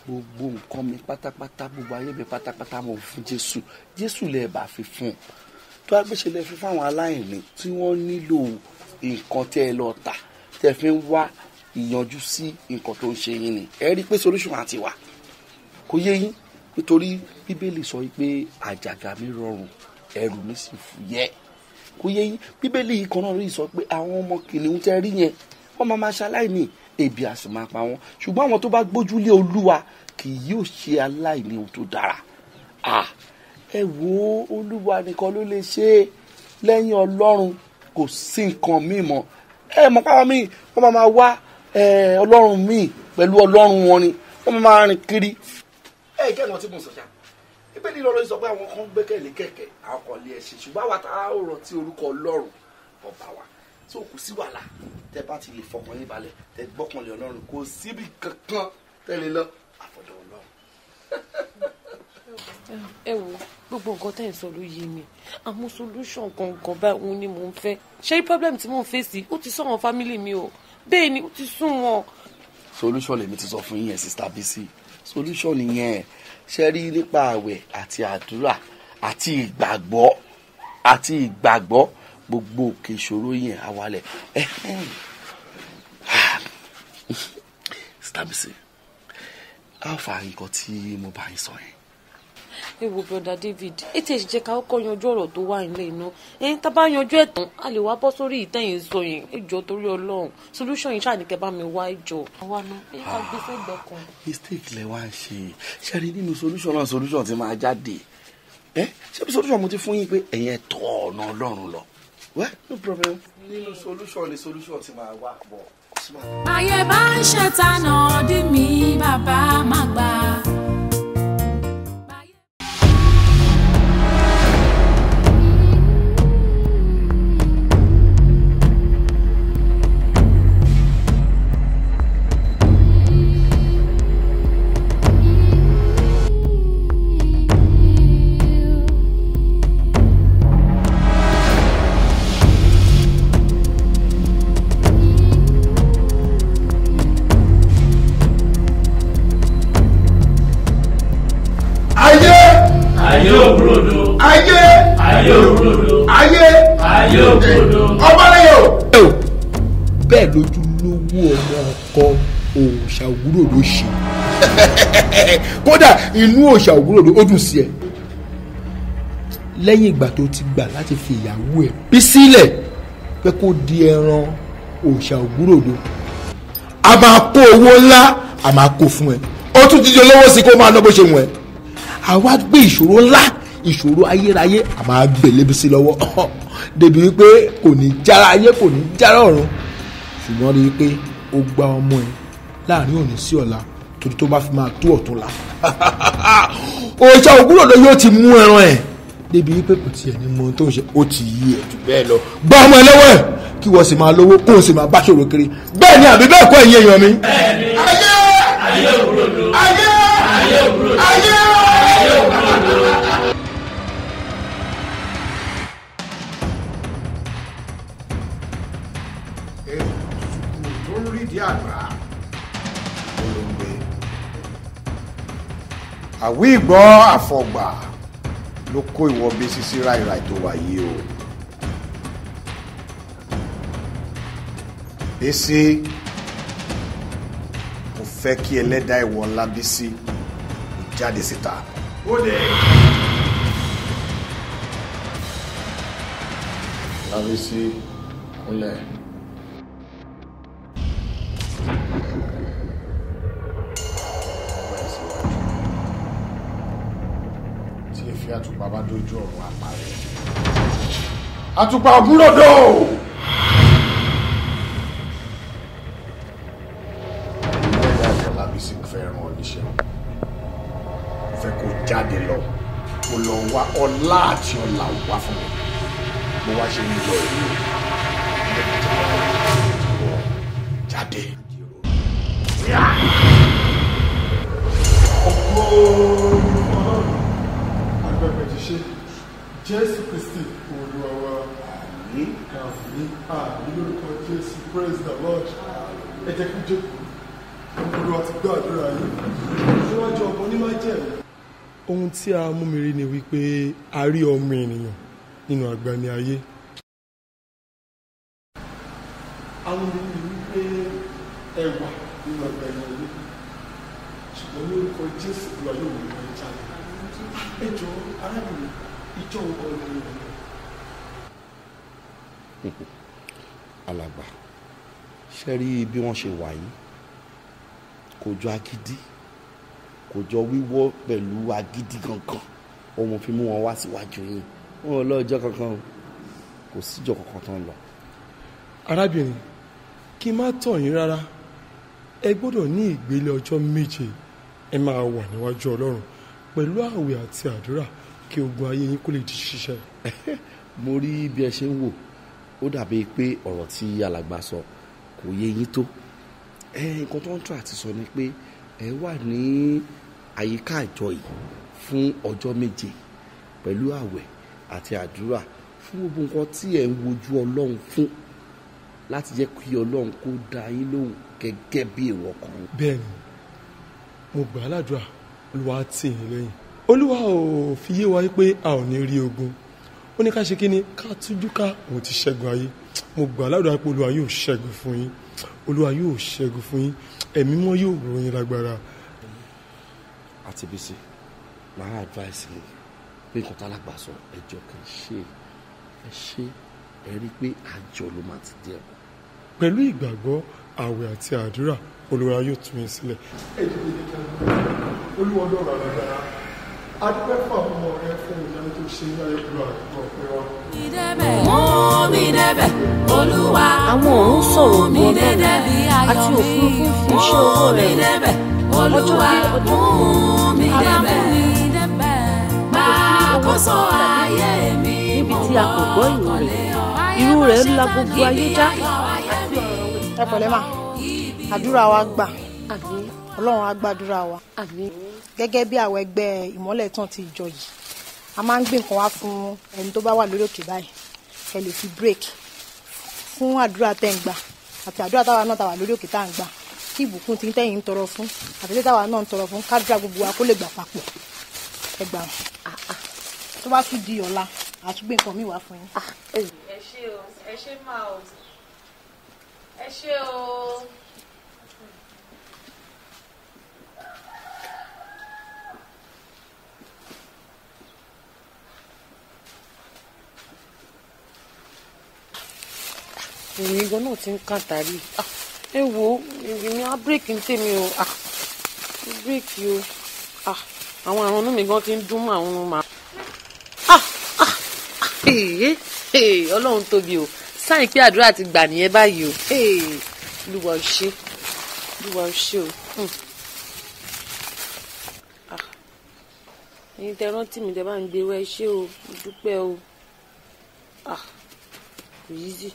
gbogbo nǹkan mi pátápátá gbogbo ayé mi pátápátá mo fún Jésù Jésù lè bá fi fún un tó a gbèsè lè fi fún àwọn aláìní tí wọ́n nílò nǹkan tẹ́ ẹ lọ tà tẹ́ fi ń wá ìyanjú sí nǹkan tó ń ṣe yín ni ẹ rí i pé solution àti wà kò yé yín nítorí Bíbélì sọ pé àjàgà mi rọrùn ẹrù mi sì fúyẹ́ Kò yé yín, Bíbélì yìí kan náà rí sọ pé àwọn ọmọ kìnìún tẹ́ rí yẹn wọ́n máa máa ṣaláìní, ebi á sì máa pa wọ́n, ṣùgbọ́n àwọn tó bá gbójúlé Olúwa kì yóò ṣe aláìní ohun tó dára. Ẹ wo, Olúwa nìkan ló lè ṣe é, lẹ́yìn Ọlọ́run kò sí nǹkan míì mọ́. Ẹ mọ̀ pàwọn míì wọ́n máa wá Ọlọ́run míì pẹ̀lú Ọlọ́run wọn ni wọ́n máa rìn kiri. Ẹ jẹ́ ìwọ̀n tí mo sọ ṣá, Bíbélì lọ́rọ̀ sọ pé àwọn kan gbẹ́kẹ̀lé kẹ̀kẹ́, àwọn kan lé ẹṣin, ṣùgbọ́n àwa tá a rọ̀ tí orúkọ Ọlọ́run ọba wa tí ó kù sí wàhálà. Tẹ bá ti lè fọkàn yín balẹ̀, tẹ gbọ́kànlé Ọlọ́run, kò síbi kankan tẹ́lẹ̀ lọ àfọ̀dọ̀ Ọlọ́run. Ẹ wo, gbogbo nǹkan tẹ́ ẹ̀ sọ ló yé mi, àmọ́ solution gangan báyìí òun ni mò ń fẹ́. Ṣé problem tí mò ń fèsì ó ti sún àwọn family mi o, bẹ́ẹ̀ ni ó ti sún wọn. Solution lèmi ti sọ fún yín yẹn, Sister Bisi, solution nìyẹn. Ṣe rí nípa àwẹ̀ àti àdúrà àti ìgbàgbọ́ àti ìgbàgbọ́, gbogbo òkè ìṣòro yẹn awalẹ̀. Sister Bisi, how far nǹkan tí mo bá yín sọ yẹn? Ẹ wo Brother David, ètò ìṣe ká kọ́kọ́ yanjú ọ̀rọ̀ tó wà nílẹ̀ iná. Ẹni tá bá yanjú ẹ̀ tán, a lè wá bọ́ sórí ìtẹ̀yìn sọ yẹn. Ẹ jọ̀ọ́ torí Ọlọ́run, solution yìí ṣáà ní kẹ́ bá mi wá, ẹ jọ̀ọ́. Àwa náà ẹ ká gbé sẹ́gbẹ̀ẹ́ kan. Mistake lẹ wá ń ṣe. Ṣe rí nínú solution náà, solution ti máa jáde. Ẹ ṣé bí solution mo ti fún yín pé ẹ̀yin ẹ̀ tọ̀ ọ̀nà Ọlọ́run lọ. Well, no problem. Nínú solution ni solution ti máa wá bọ̀. Ayé bá ń ṣètànà dí mi, bàbá má gbà. Bẹ́ẹ̀ lójúlówó ọmọ ọkọ òòṣà Ògúròdó ṣe. Kódà inú òòṣà Ògúròdó ó dùn sí ẹ. Lẹ́yìn ìgbà tó ti gbà láti fi ìyàwó ẹ̀ bí sílẹ̀ pé kó di ẹran òòṣà Ògúròdó, a máa kó owó ńlá, a máa kó fún ẹ, ó tún ti di olówó sí kó máa ná bó ṣe wù ẹ́. Àwa gbé ìṣòro ńlá, ìṣòro ayérayé, a máa gbé lébi sí lọ́wọ́ débi wípé kò ní jára ayé, kò ní jára ọ̀run. Ṣùgbọ́n rí i pé ó gba ọmọ ẹ láàrin òní sí ọ̀la, torí tó bá fi máa tó ọ̀túnla òòṣà Ògúròdó yóò ti mú ẹran ẹ̀ débi wípé kò tiẹ̀ ní mọ ohun tó ń ṣe, ó ti yí ẹ̀ jù bẹ́ẹ̀ lọ. Gba ọmọ ẹ lọ́wọ́ ẹ̀ kí wọ́n sì máa lówó, kó o sì máa bá ṣòro kiri. Bẹ́ẹ̀ ni àbí bẹ́ẹ̀ kọ́, ẹ̀yin èèyàn mi. Ayé! Ayé Ògúròdó! Ayé! Ayé Ògúròdó! Ayé! Ayé Ògúròdó! Àwí ìgbọ́ àfọ̀gbà ló kó ìwọ bí sisi ráìráì tó wà yìí o. Bísí, mo fẹ́ kí ẹlẹ́dàá ìwọ ńlá Bísí jáde síta. Bóde. Lábísí, kúnlẹ̀. Àtùpà bá dojú ọ̀run àpárẹ̀. Àtùpà Ògúròdó! Ẹlẹ́dàá ìwọ Lábísí fẹ́ rán ọ níṣẹ́. Mo fẹ́ kó jáde lọ, kó lọ wá ọlá àti ọlà wá fún mi. Mo wá ṣe ń lọ ìlú. Jáde. Jésù Kristi Olúwa wa. Àmín, àmín, àmín lórúkọ Jésù. Praise the Lord. Ẹ jẹ́ kí jókòó. Olúwa ti gbọ́ àdúrà yìí. Níwájú ọmọ onímájẹ̀mú. Ohun tí a mú mi rí ni wípé a rí ọmọ ènìyàn nínú àgbàní ayé. A mú mi rí wípé ẹ wà nínú àgbàní ayé. Ṣùgbọ́n ní orúkọ Jésù Olúwa yóò mú mi jáde. Ẹ jọ̀ọ́ arábìnrin, ìjọ wo kọ́ ni ìlú? Alàgbà, ṣe rí bí wọ́n ṣe wà yìí, kò jọ agídí, kò jọ wíwọ́ pẹ̀lú agídí kankan. Òun fi mú wọn wá síwájú yín. Wọn ò lọ ọjọ́ kankan o, kò síjọ kankan tó ń lọ. Arábìnrin, kí n má tàn yín rárá, ẹ gbọ́dọ̀ ní ìgbélé ọjọ́ 7. Ẹ máa wà níwájú Ọlọ́run pẹ̀lú àwẹ̀ àti àdúrà kí ogun ayé yín kó lè di ṣíṣẹ́. Mo rí bí ẹ ṣe ń wò ó, dàbí pé ọ̀rọ̀ tí alàgbà sọ kò yé yín tó. Nǹkan tó ń tọ́ àti sọ ni pé ẹ wà ní àyíká àjọ yìí fún ọjọ́ 7 pẹ̀lú àwẹ̀ àti àdúrà fún gbogbo nǹkan tí ẹ ń wojú Ọlọ́run fún, láti jẹ́ kí Ọlọ́run kó dá yín lóhùn gẹ́gẹ́ bí èrò ọkàn yín. Bẹ́ẹ̀ni, mo gbà á ládùúrà, Olúwa á tì yín lẹ́yìn. Olúwa ò fi yé wa pé a ò ní rí ogun. Ó ní ká ṣe kí ni, ká tújú ká, òun ti ṣẹ́gun ayé. Mo gbà á ládùúrà pé Olúwa yóò ṣẹ́gun fún yín. Olúwa yóò ṣẹ́gun fún yín. Ẹ̀mí mọ́ yóò rọ̀ yín lágbára. Àti Bísí, màá advice mi pé nǹkan tálágbà sọ, ẹjọ́ kan ṣe ẹ ṣe ẹ rí i pé àjọ ló máa ti dé ẹ̀kọ́. Pẹ̀lú ìgbàgbọ́, àwẹ̀ àti àdúrà, Olúwa yóò tú yín sílẹ̀. Ẹ dìde ní ká Olúwa Ọlọ́run alágbára, a dúpẹ́ fún àwọn ọmọ rẹ fún ìyanu tó ṣe ní ayé Olúwa àdúgbò ọpẹ́ wa. Mú mi débẹ̀, Olúwa. Àwọn ọ̀run sọ̀rọ̀ Mú mi ògo Ọlọ́run débẹ̀ bí ayọ̀ àti mi. òfurufú fi iṣẹ́ Mú ọwọ́ mi rẹ̀ hàn. débẹ̀, Ọjọ́ Olúwa. dé ọjọ́ Mú kan, mi a bá débẹ̀. mú mi Gbàkóso ayé mi, níbi mo tí a kò gbọ́ ìró rẹ̀. Irú rẹ̀ la gbogbo ayé já. Ẹ pẹ̀lẹ́ mà, àdúrà wa gbà, Ọlọ́run á gbàdúrà wa. Gẹ́gẹ́ bí àwọn ẹgbẹ́ ìmọ́lẹ̀ tán ti ìjọ yìí, a máa ń gbé nǹkan wá fún ẹni tó bá wà lórí òkè báyìí, ẹ lè fi break fún àdúrà tẹ́ ń gbà àti àdúrà táwa náà táwa lórí òkè tá à ń gbà, kí ìbùkún tí ń tẹ̀yìn ń tọrọ fún àti tí táwa náà ń tọrọ fún, kádúrà gbogbo wa kó lè gbà papọ̀. Ẹ gbà wọn, tó bá tún di ọ̀la, àtúgbé nǹkan míì wá fún yín. Ẹ ṣé o, ẹ ṣé máa o, ẹ ṣé o. Èmi gan náà ti ń kàtàrí. Ẹ wo, èmi á bírèkì ń tèmi o. Bírèkì o. Àwọn àrùn inú mi gan ti ń dún mọ́ àwọn ọmọ. Ọlọ́run tóbi o. Sáyìn pé àdúrà ti gbà nìyẹn báyìí o. Olúwa ò ṣé. Olúwa ò ṣé o. Ẹ̀yin tẹ rántí mi tẹ bá ń gbé wá, ẹ ṣé o. Mo dúpẹ́ o. Kò yí sí.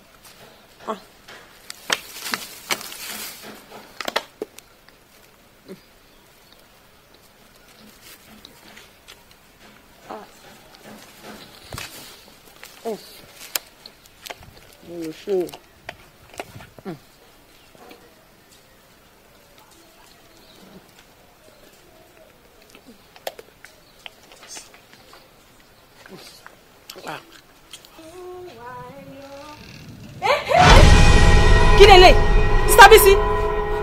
Mo lè ṣe o. Kí lélẹ̀ Sábísí,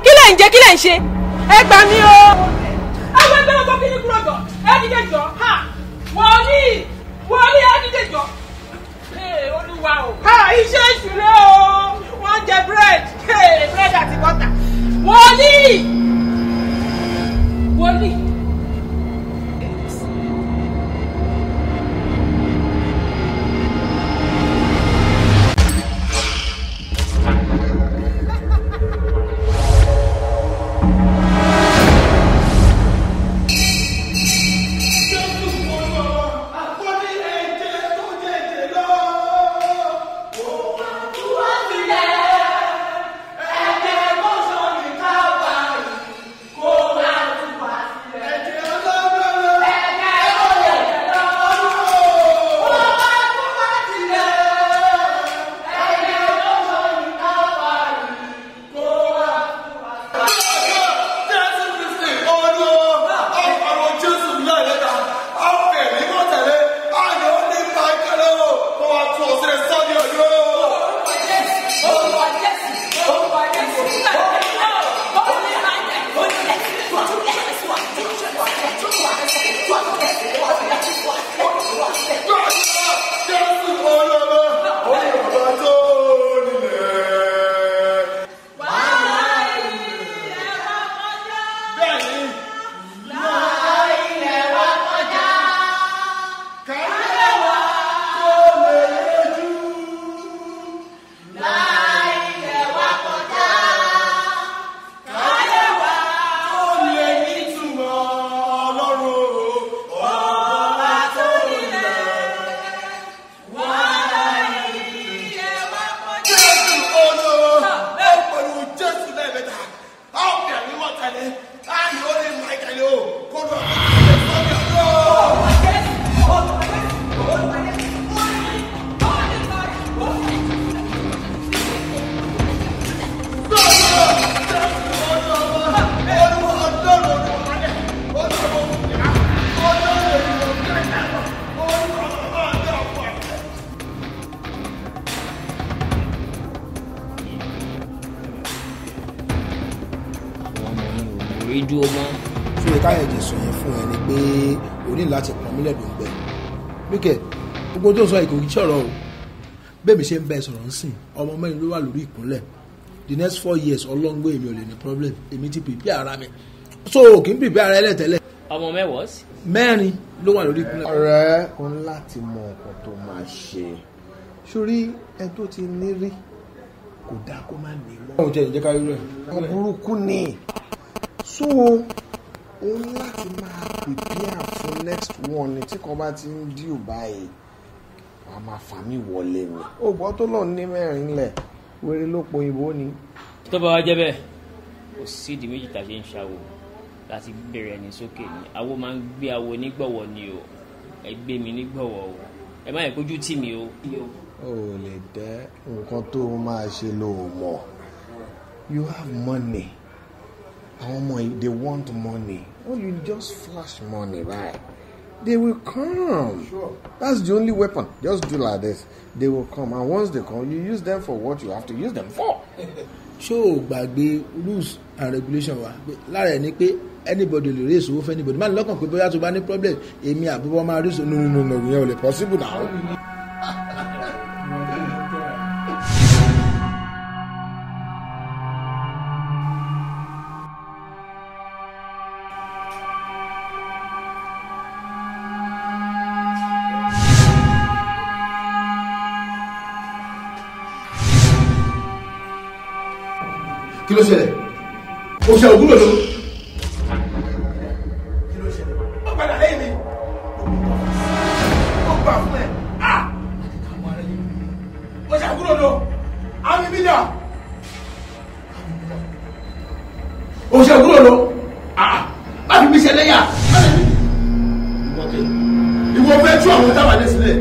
kí lẹ̀ ń jẹ, kí lẹ̀ ń ṣe? Ẹ gbà mí o. Àwọn ẹgbẹ́ ọkọ̀ kí ní kúrò jọ, ẹ dídé jọ, ha wọlé wọlé, ẹ dídé jọ. Ee, Olúwa o, ha iṣẹ́ ìṣúlẹ̀ o, wọ́n jẹ búrẹ́dì àti bọ́tà. Wọlé wọlé. Dúró mọ́. Fún ìka ẹ̀jẹ̀ sọ yẹn fún ẹ ni pé o ní láti pọn mílẹ̀ ló ń gbẹ. Lókè gbogbo tó ń sọ yìí kò kí sọ̀rọ̀ o. Bẹ́ẹ̀ mi ṣe ń bẹ sọ̀rọ̀ ń sìn, ọmọ mẹ́rin ló wà lórí ìkúnlẹ̀. The next 4 years ọlọ́ngbọ́ èmi ò lè ní problem, èmi ti prepare ara mi. So kì í prepare ara ẹlẹ́tẹ̀lẹ̀. Ọmọ mẹ́wọ̀ọ́ sí. Mẹ́rin ló wà lórí ìkúnlẹ̀. Ọ̀rẹ́ o ní láti mọ nǹkan tó máa ṣe. Sórí ẹ tó ti ní rí kò dáa kó má ní mọ́. Báwo jẹ́ ìjẹ́ ká rí rẹ̀? Ọmọ burúkú ni. So o ní láti máa prepare fún next one ni tí kan bá ti ń dí ò báyìí wà á máa fà mí wọlé ni. O gbọ́ tó lọ ní mẹ́rin lẹ̀ wéré ló po òyìnbó ni. Tó bá wá jẹ́ bẹ́ẹ̀ kò sí ìdí méjì tá a ṣe ń ṣàwò láti bẹ̀rẹ̀ ní sókè ni awo máa ń gbé awo nígbọ̀wọ́ ni o, ẹ gbé mi nígbọ̀wọ́ o, ẹ má yẹ kójú tì mí o. O lè dẹ́ nǹkan tó máa ṣe ló mọ̀. You have money. Àwọn ọmọ yìí, they want money. Oh, you just flash money, right? They will come. Sure. That's the only weapon. Just do like this. They will come. And once they come, you use them for what you have to use them for. Ṣé o gbàgbé rules and regulation wa? Lára ẹ̀ ni pé anybody lè raise owó fún anybody. Má ní lọ́kàn pé bóyá tó bá ní problem, èmi àbúrò máa raise. No, no, no, ìyẹn ò lè possible now. Kí ló ṣẹlẹ̀? O ṣe ògúrò ló. Kí ló ṣẹlẹ̀? Ó padà lẹ́yìn mi. Ó gbà fún ẹ. O ṣe ògúrò ló. Àmì mi dà. O ṣe ògúrò ló. Má fi mi ṣe lẹ́yà. Ìwọ fẹ́ tú àwọn táwa lé sílẹ̀.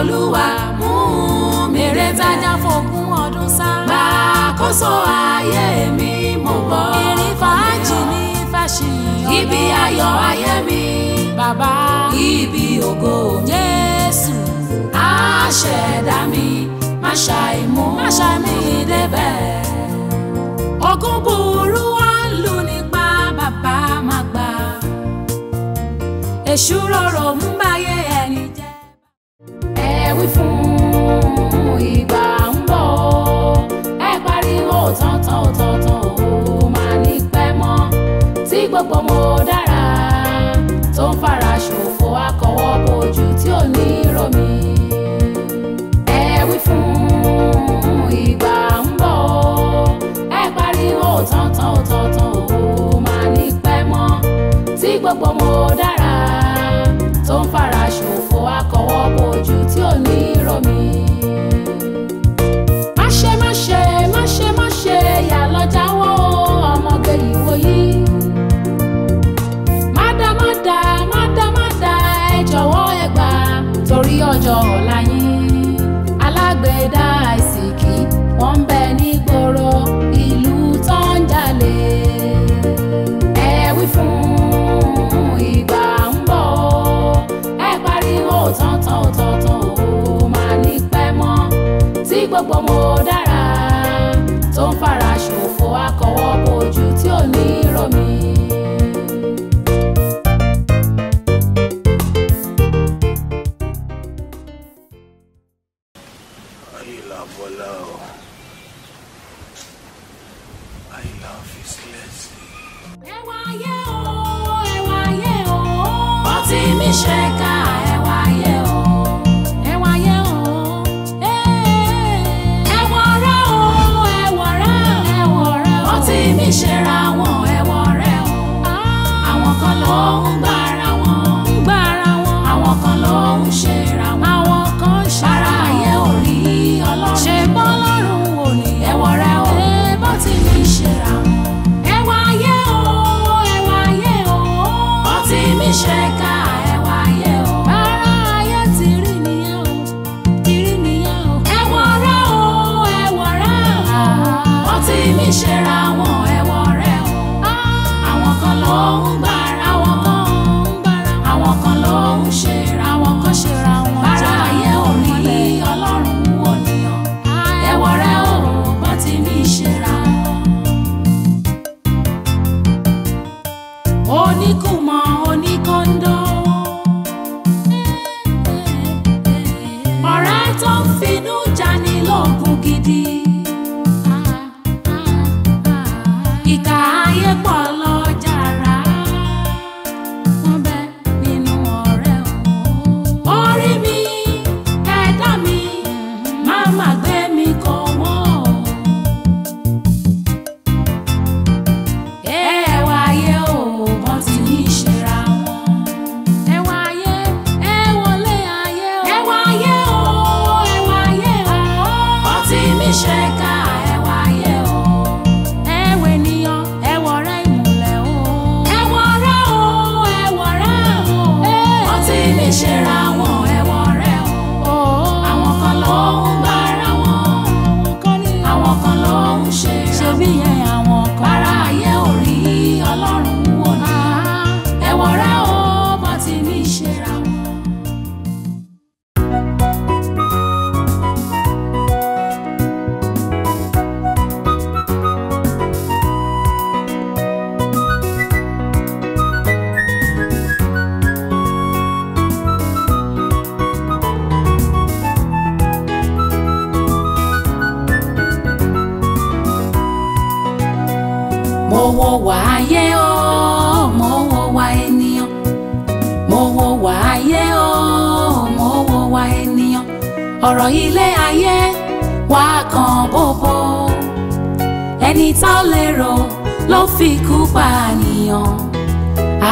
Olúwa mú mi débẹ̀. Èrè tájà fògún ọdún sá. Gbàkóso ayé mi mo gbọ́. Ìrìn fàájì ní fàṣì. Ibi ayọ̀ ayé mi. Bàbá ibi ògo Jésù. Àṣẹ̀dá mi má ṣàìmú mi débẹ̀. Ogun burú wá ń lù nípa bàbá má gbà. Èṣù rorò ń báyé ẹni jẹ́. Ẹ wí fún ìgbà ń bọ̀ o. Ẹ pariwo tọ̀tọ̀ tọ̀tọ̀ o máa ní pẹ́ mọ́. Tí gbogbo mo dára tó ń fara ṣòfò akọ̀wọ́ bojú tí ò ní romi. Ẹ wí fún ìgbà ń bọ̀ o. Ẹ pariwo tọ̀tọ̀ tọ̀tọ̀ o máa ní pẹ́ mọ́. Tí gbogbo mo dára tó ń fara ṣòfò akọ̀wọ́ bojú tí ò ní romi. Má ṣe má ṣe má ṣe má ṣe yà lọ jáwọ́ ọmọge ìwòyí. Má dá má dá má dá má dá ẹ jọ̀wọ́ ẹ gbà torí ọjọ́ ọ̀la yín. Alágbèédá àìsìkí wọ́n ń bẹ nígboro ìlú tó ń jalè. Ẹ wí fún ìgbà ń bọ̀ o. Ẹ pariwo tọ̀tọ̀ tọ̀tọ̀ o máa ní pẹ́ mọ́. Tí gbogbo mo dára tó ń fara ṣòfò akọ̀wọ́ bojú tí ò ní romi. Ayé bọ́lá o, ayé là ń fi sílẹ̀ sí. Ẹ wá ayé o, ẹ wá ayé o. Ọtí mi ṣe ká ẹ wá ayé o. Ẹ wá ayé o. Ẹ wọ ọ̀rẹ́ o, ẹ wọ ọ̀rẹ́ o. Ẹ wọ ọ̀rẹ́ o. Ọtí mi ṣe ra wọn, ẹ wọ ọ̀rẹ́ o. Àwọn kan ló ń gbà ara wọn. Ń gbà ara wọn. Àwọn kan ló ń ṣe ra wọn. Àwọn kan ń ṣe ra wọn. Ayé ò rí Ọlọ́run. Ṣé bọ́lọ́run wò ni? Ẹ wọ ọ̀rẹ́ o. Ẹ bọ́ tí mi ṣe ra wọn. Ẹ wá ayé o, ẹ wá ayé o. Ọtí mi ṣe ká ẹ wá ayé o. Bára ayé ti rí nìyẹn o, ti rí nìyẹn o. Ẹ wọ ọ̀rẹ́ o, ẹ wọ ọ̀rẹ́ o. Ọtí mi ṣe ra wọn, ẹ wọ ọ̀rẹ́ o. Àwọn kan ló ń gbà ara wọn. Àwọn kan ló ń ṣe ra wọn. Kan ṣe ra wọn. Bára ayé ò rí Ọlọ́run wò nìyàn. Ẹ wọ ọ̀rẹ́ o, bọ́ tí mi ṣe ra wọn. Oníkùmọ̀ oníkóńdó. Ọ̀rẹ́ tó ń finú jani lóògùn gidi. Ìkà ayé pọ̀ lọ́jàrá. Wọ́n bẹ nínú ọ̀rẹ́ o. Orí mi, ẹ̀dá mi, má má gbé mi kọ̀ wọ́n o. Ẹ wá ayé o, wọ́n ti ní ìṣera wọn. Ẹ wá ayé, ẹ wọlé ayé o. Ẹ wá ayé o, ẹ wá ayé o. Wọ́n ti mí ṣe ká ẹ wá ayé o. Ẹ wọ ènìyàn, ẹ wọ ọ̀rẹ́ ìmùlẹ̀ o. Ẹ wọ ọ̀rẹ́ o, ẹ wọ ọ̀rẹ́ o. Wọ́n ti mí ṣera wọn, ẹ wọ ọ̀rẹ́ o. Àwọn kan ló ń gbà ara wọn. Àwọn kan ló ń ṣe ra wọn. Ṣebí yẹn àwọn kan. Bára ayé ò rí Ọlọ́run wò ní. Ẹ wọ ọ̀rẹ́ o, bọ́ ti ní ṣera wọn. Mo wo wà ayé o, mo wo wà ènìyàn. Mo wo wà ayé o, mo wo wà ènìyàn. Ọ̀rọ̀ ilé ayé wá kan bóbó. Ẹni tá ò lérò ló fi kú pànìyàn.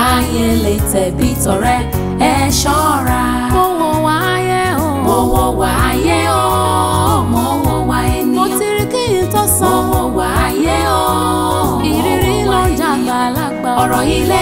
Ayé lè tẹ̀bí tọ̀rẹ́ ẹ ṣọ́ra. Mo wo wà ayé o, mo wo wà ayé o, mo wo wà ènìyàn. Mo ti rí kí n tó sọ. Mo wo wà ayé o, ìrírí ló ń jàgbá lágbà. Ọ̀rọ̀ ilé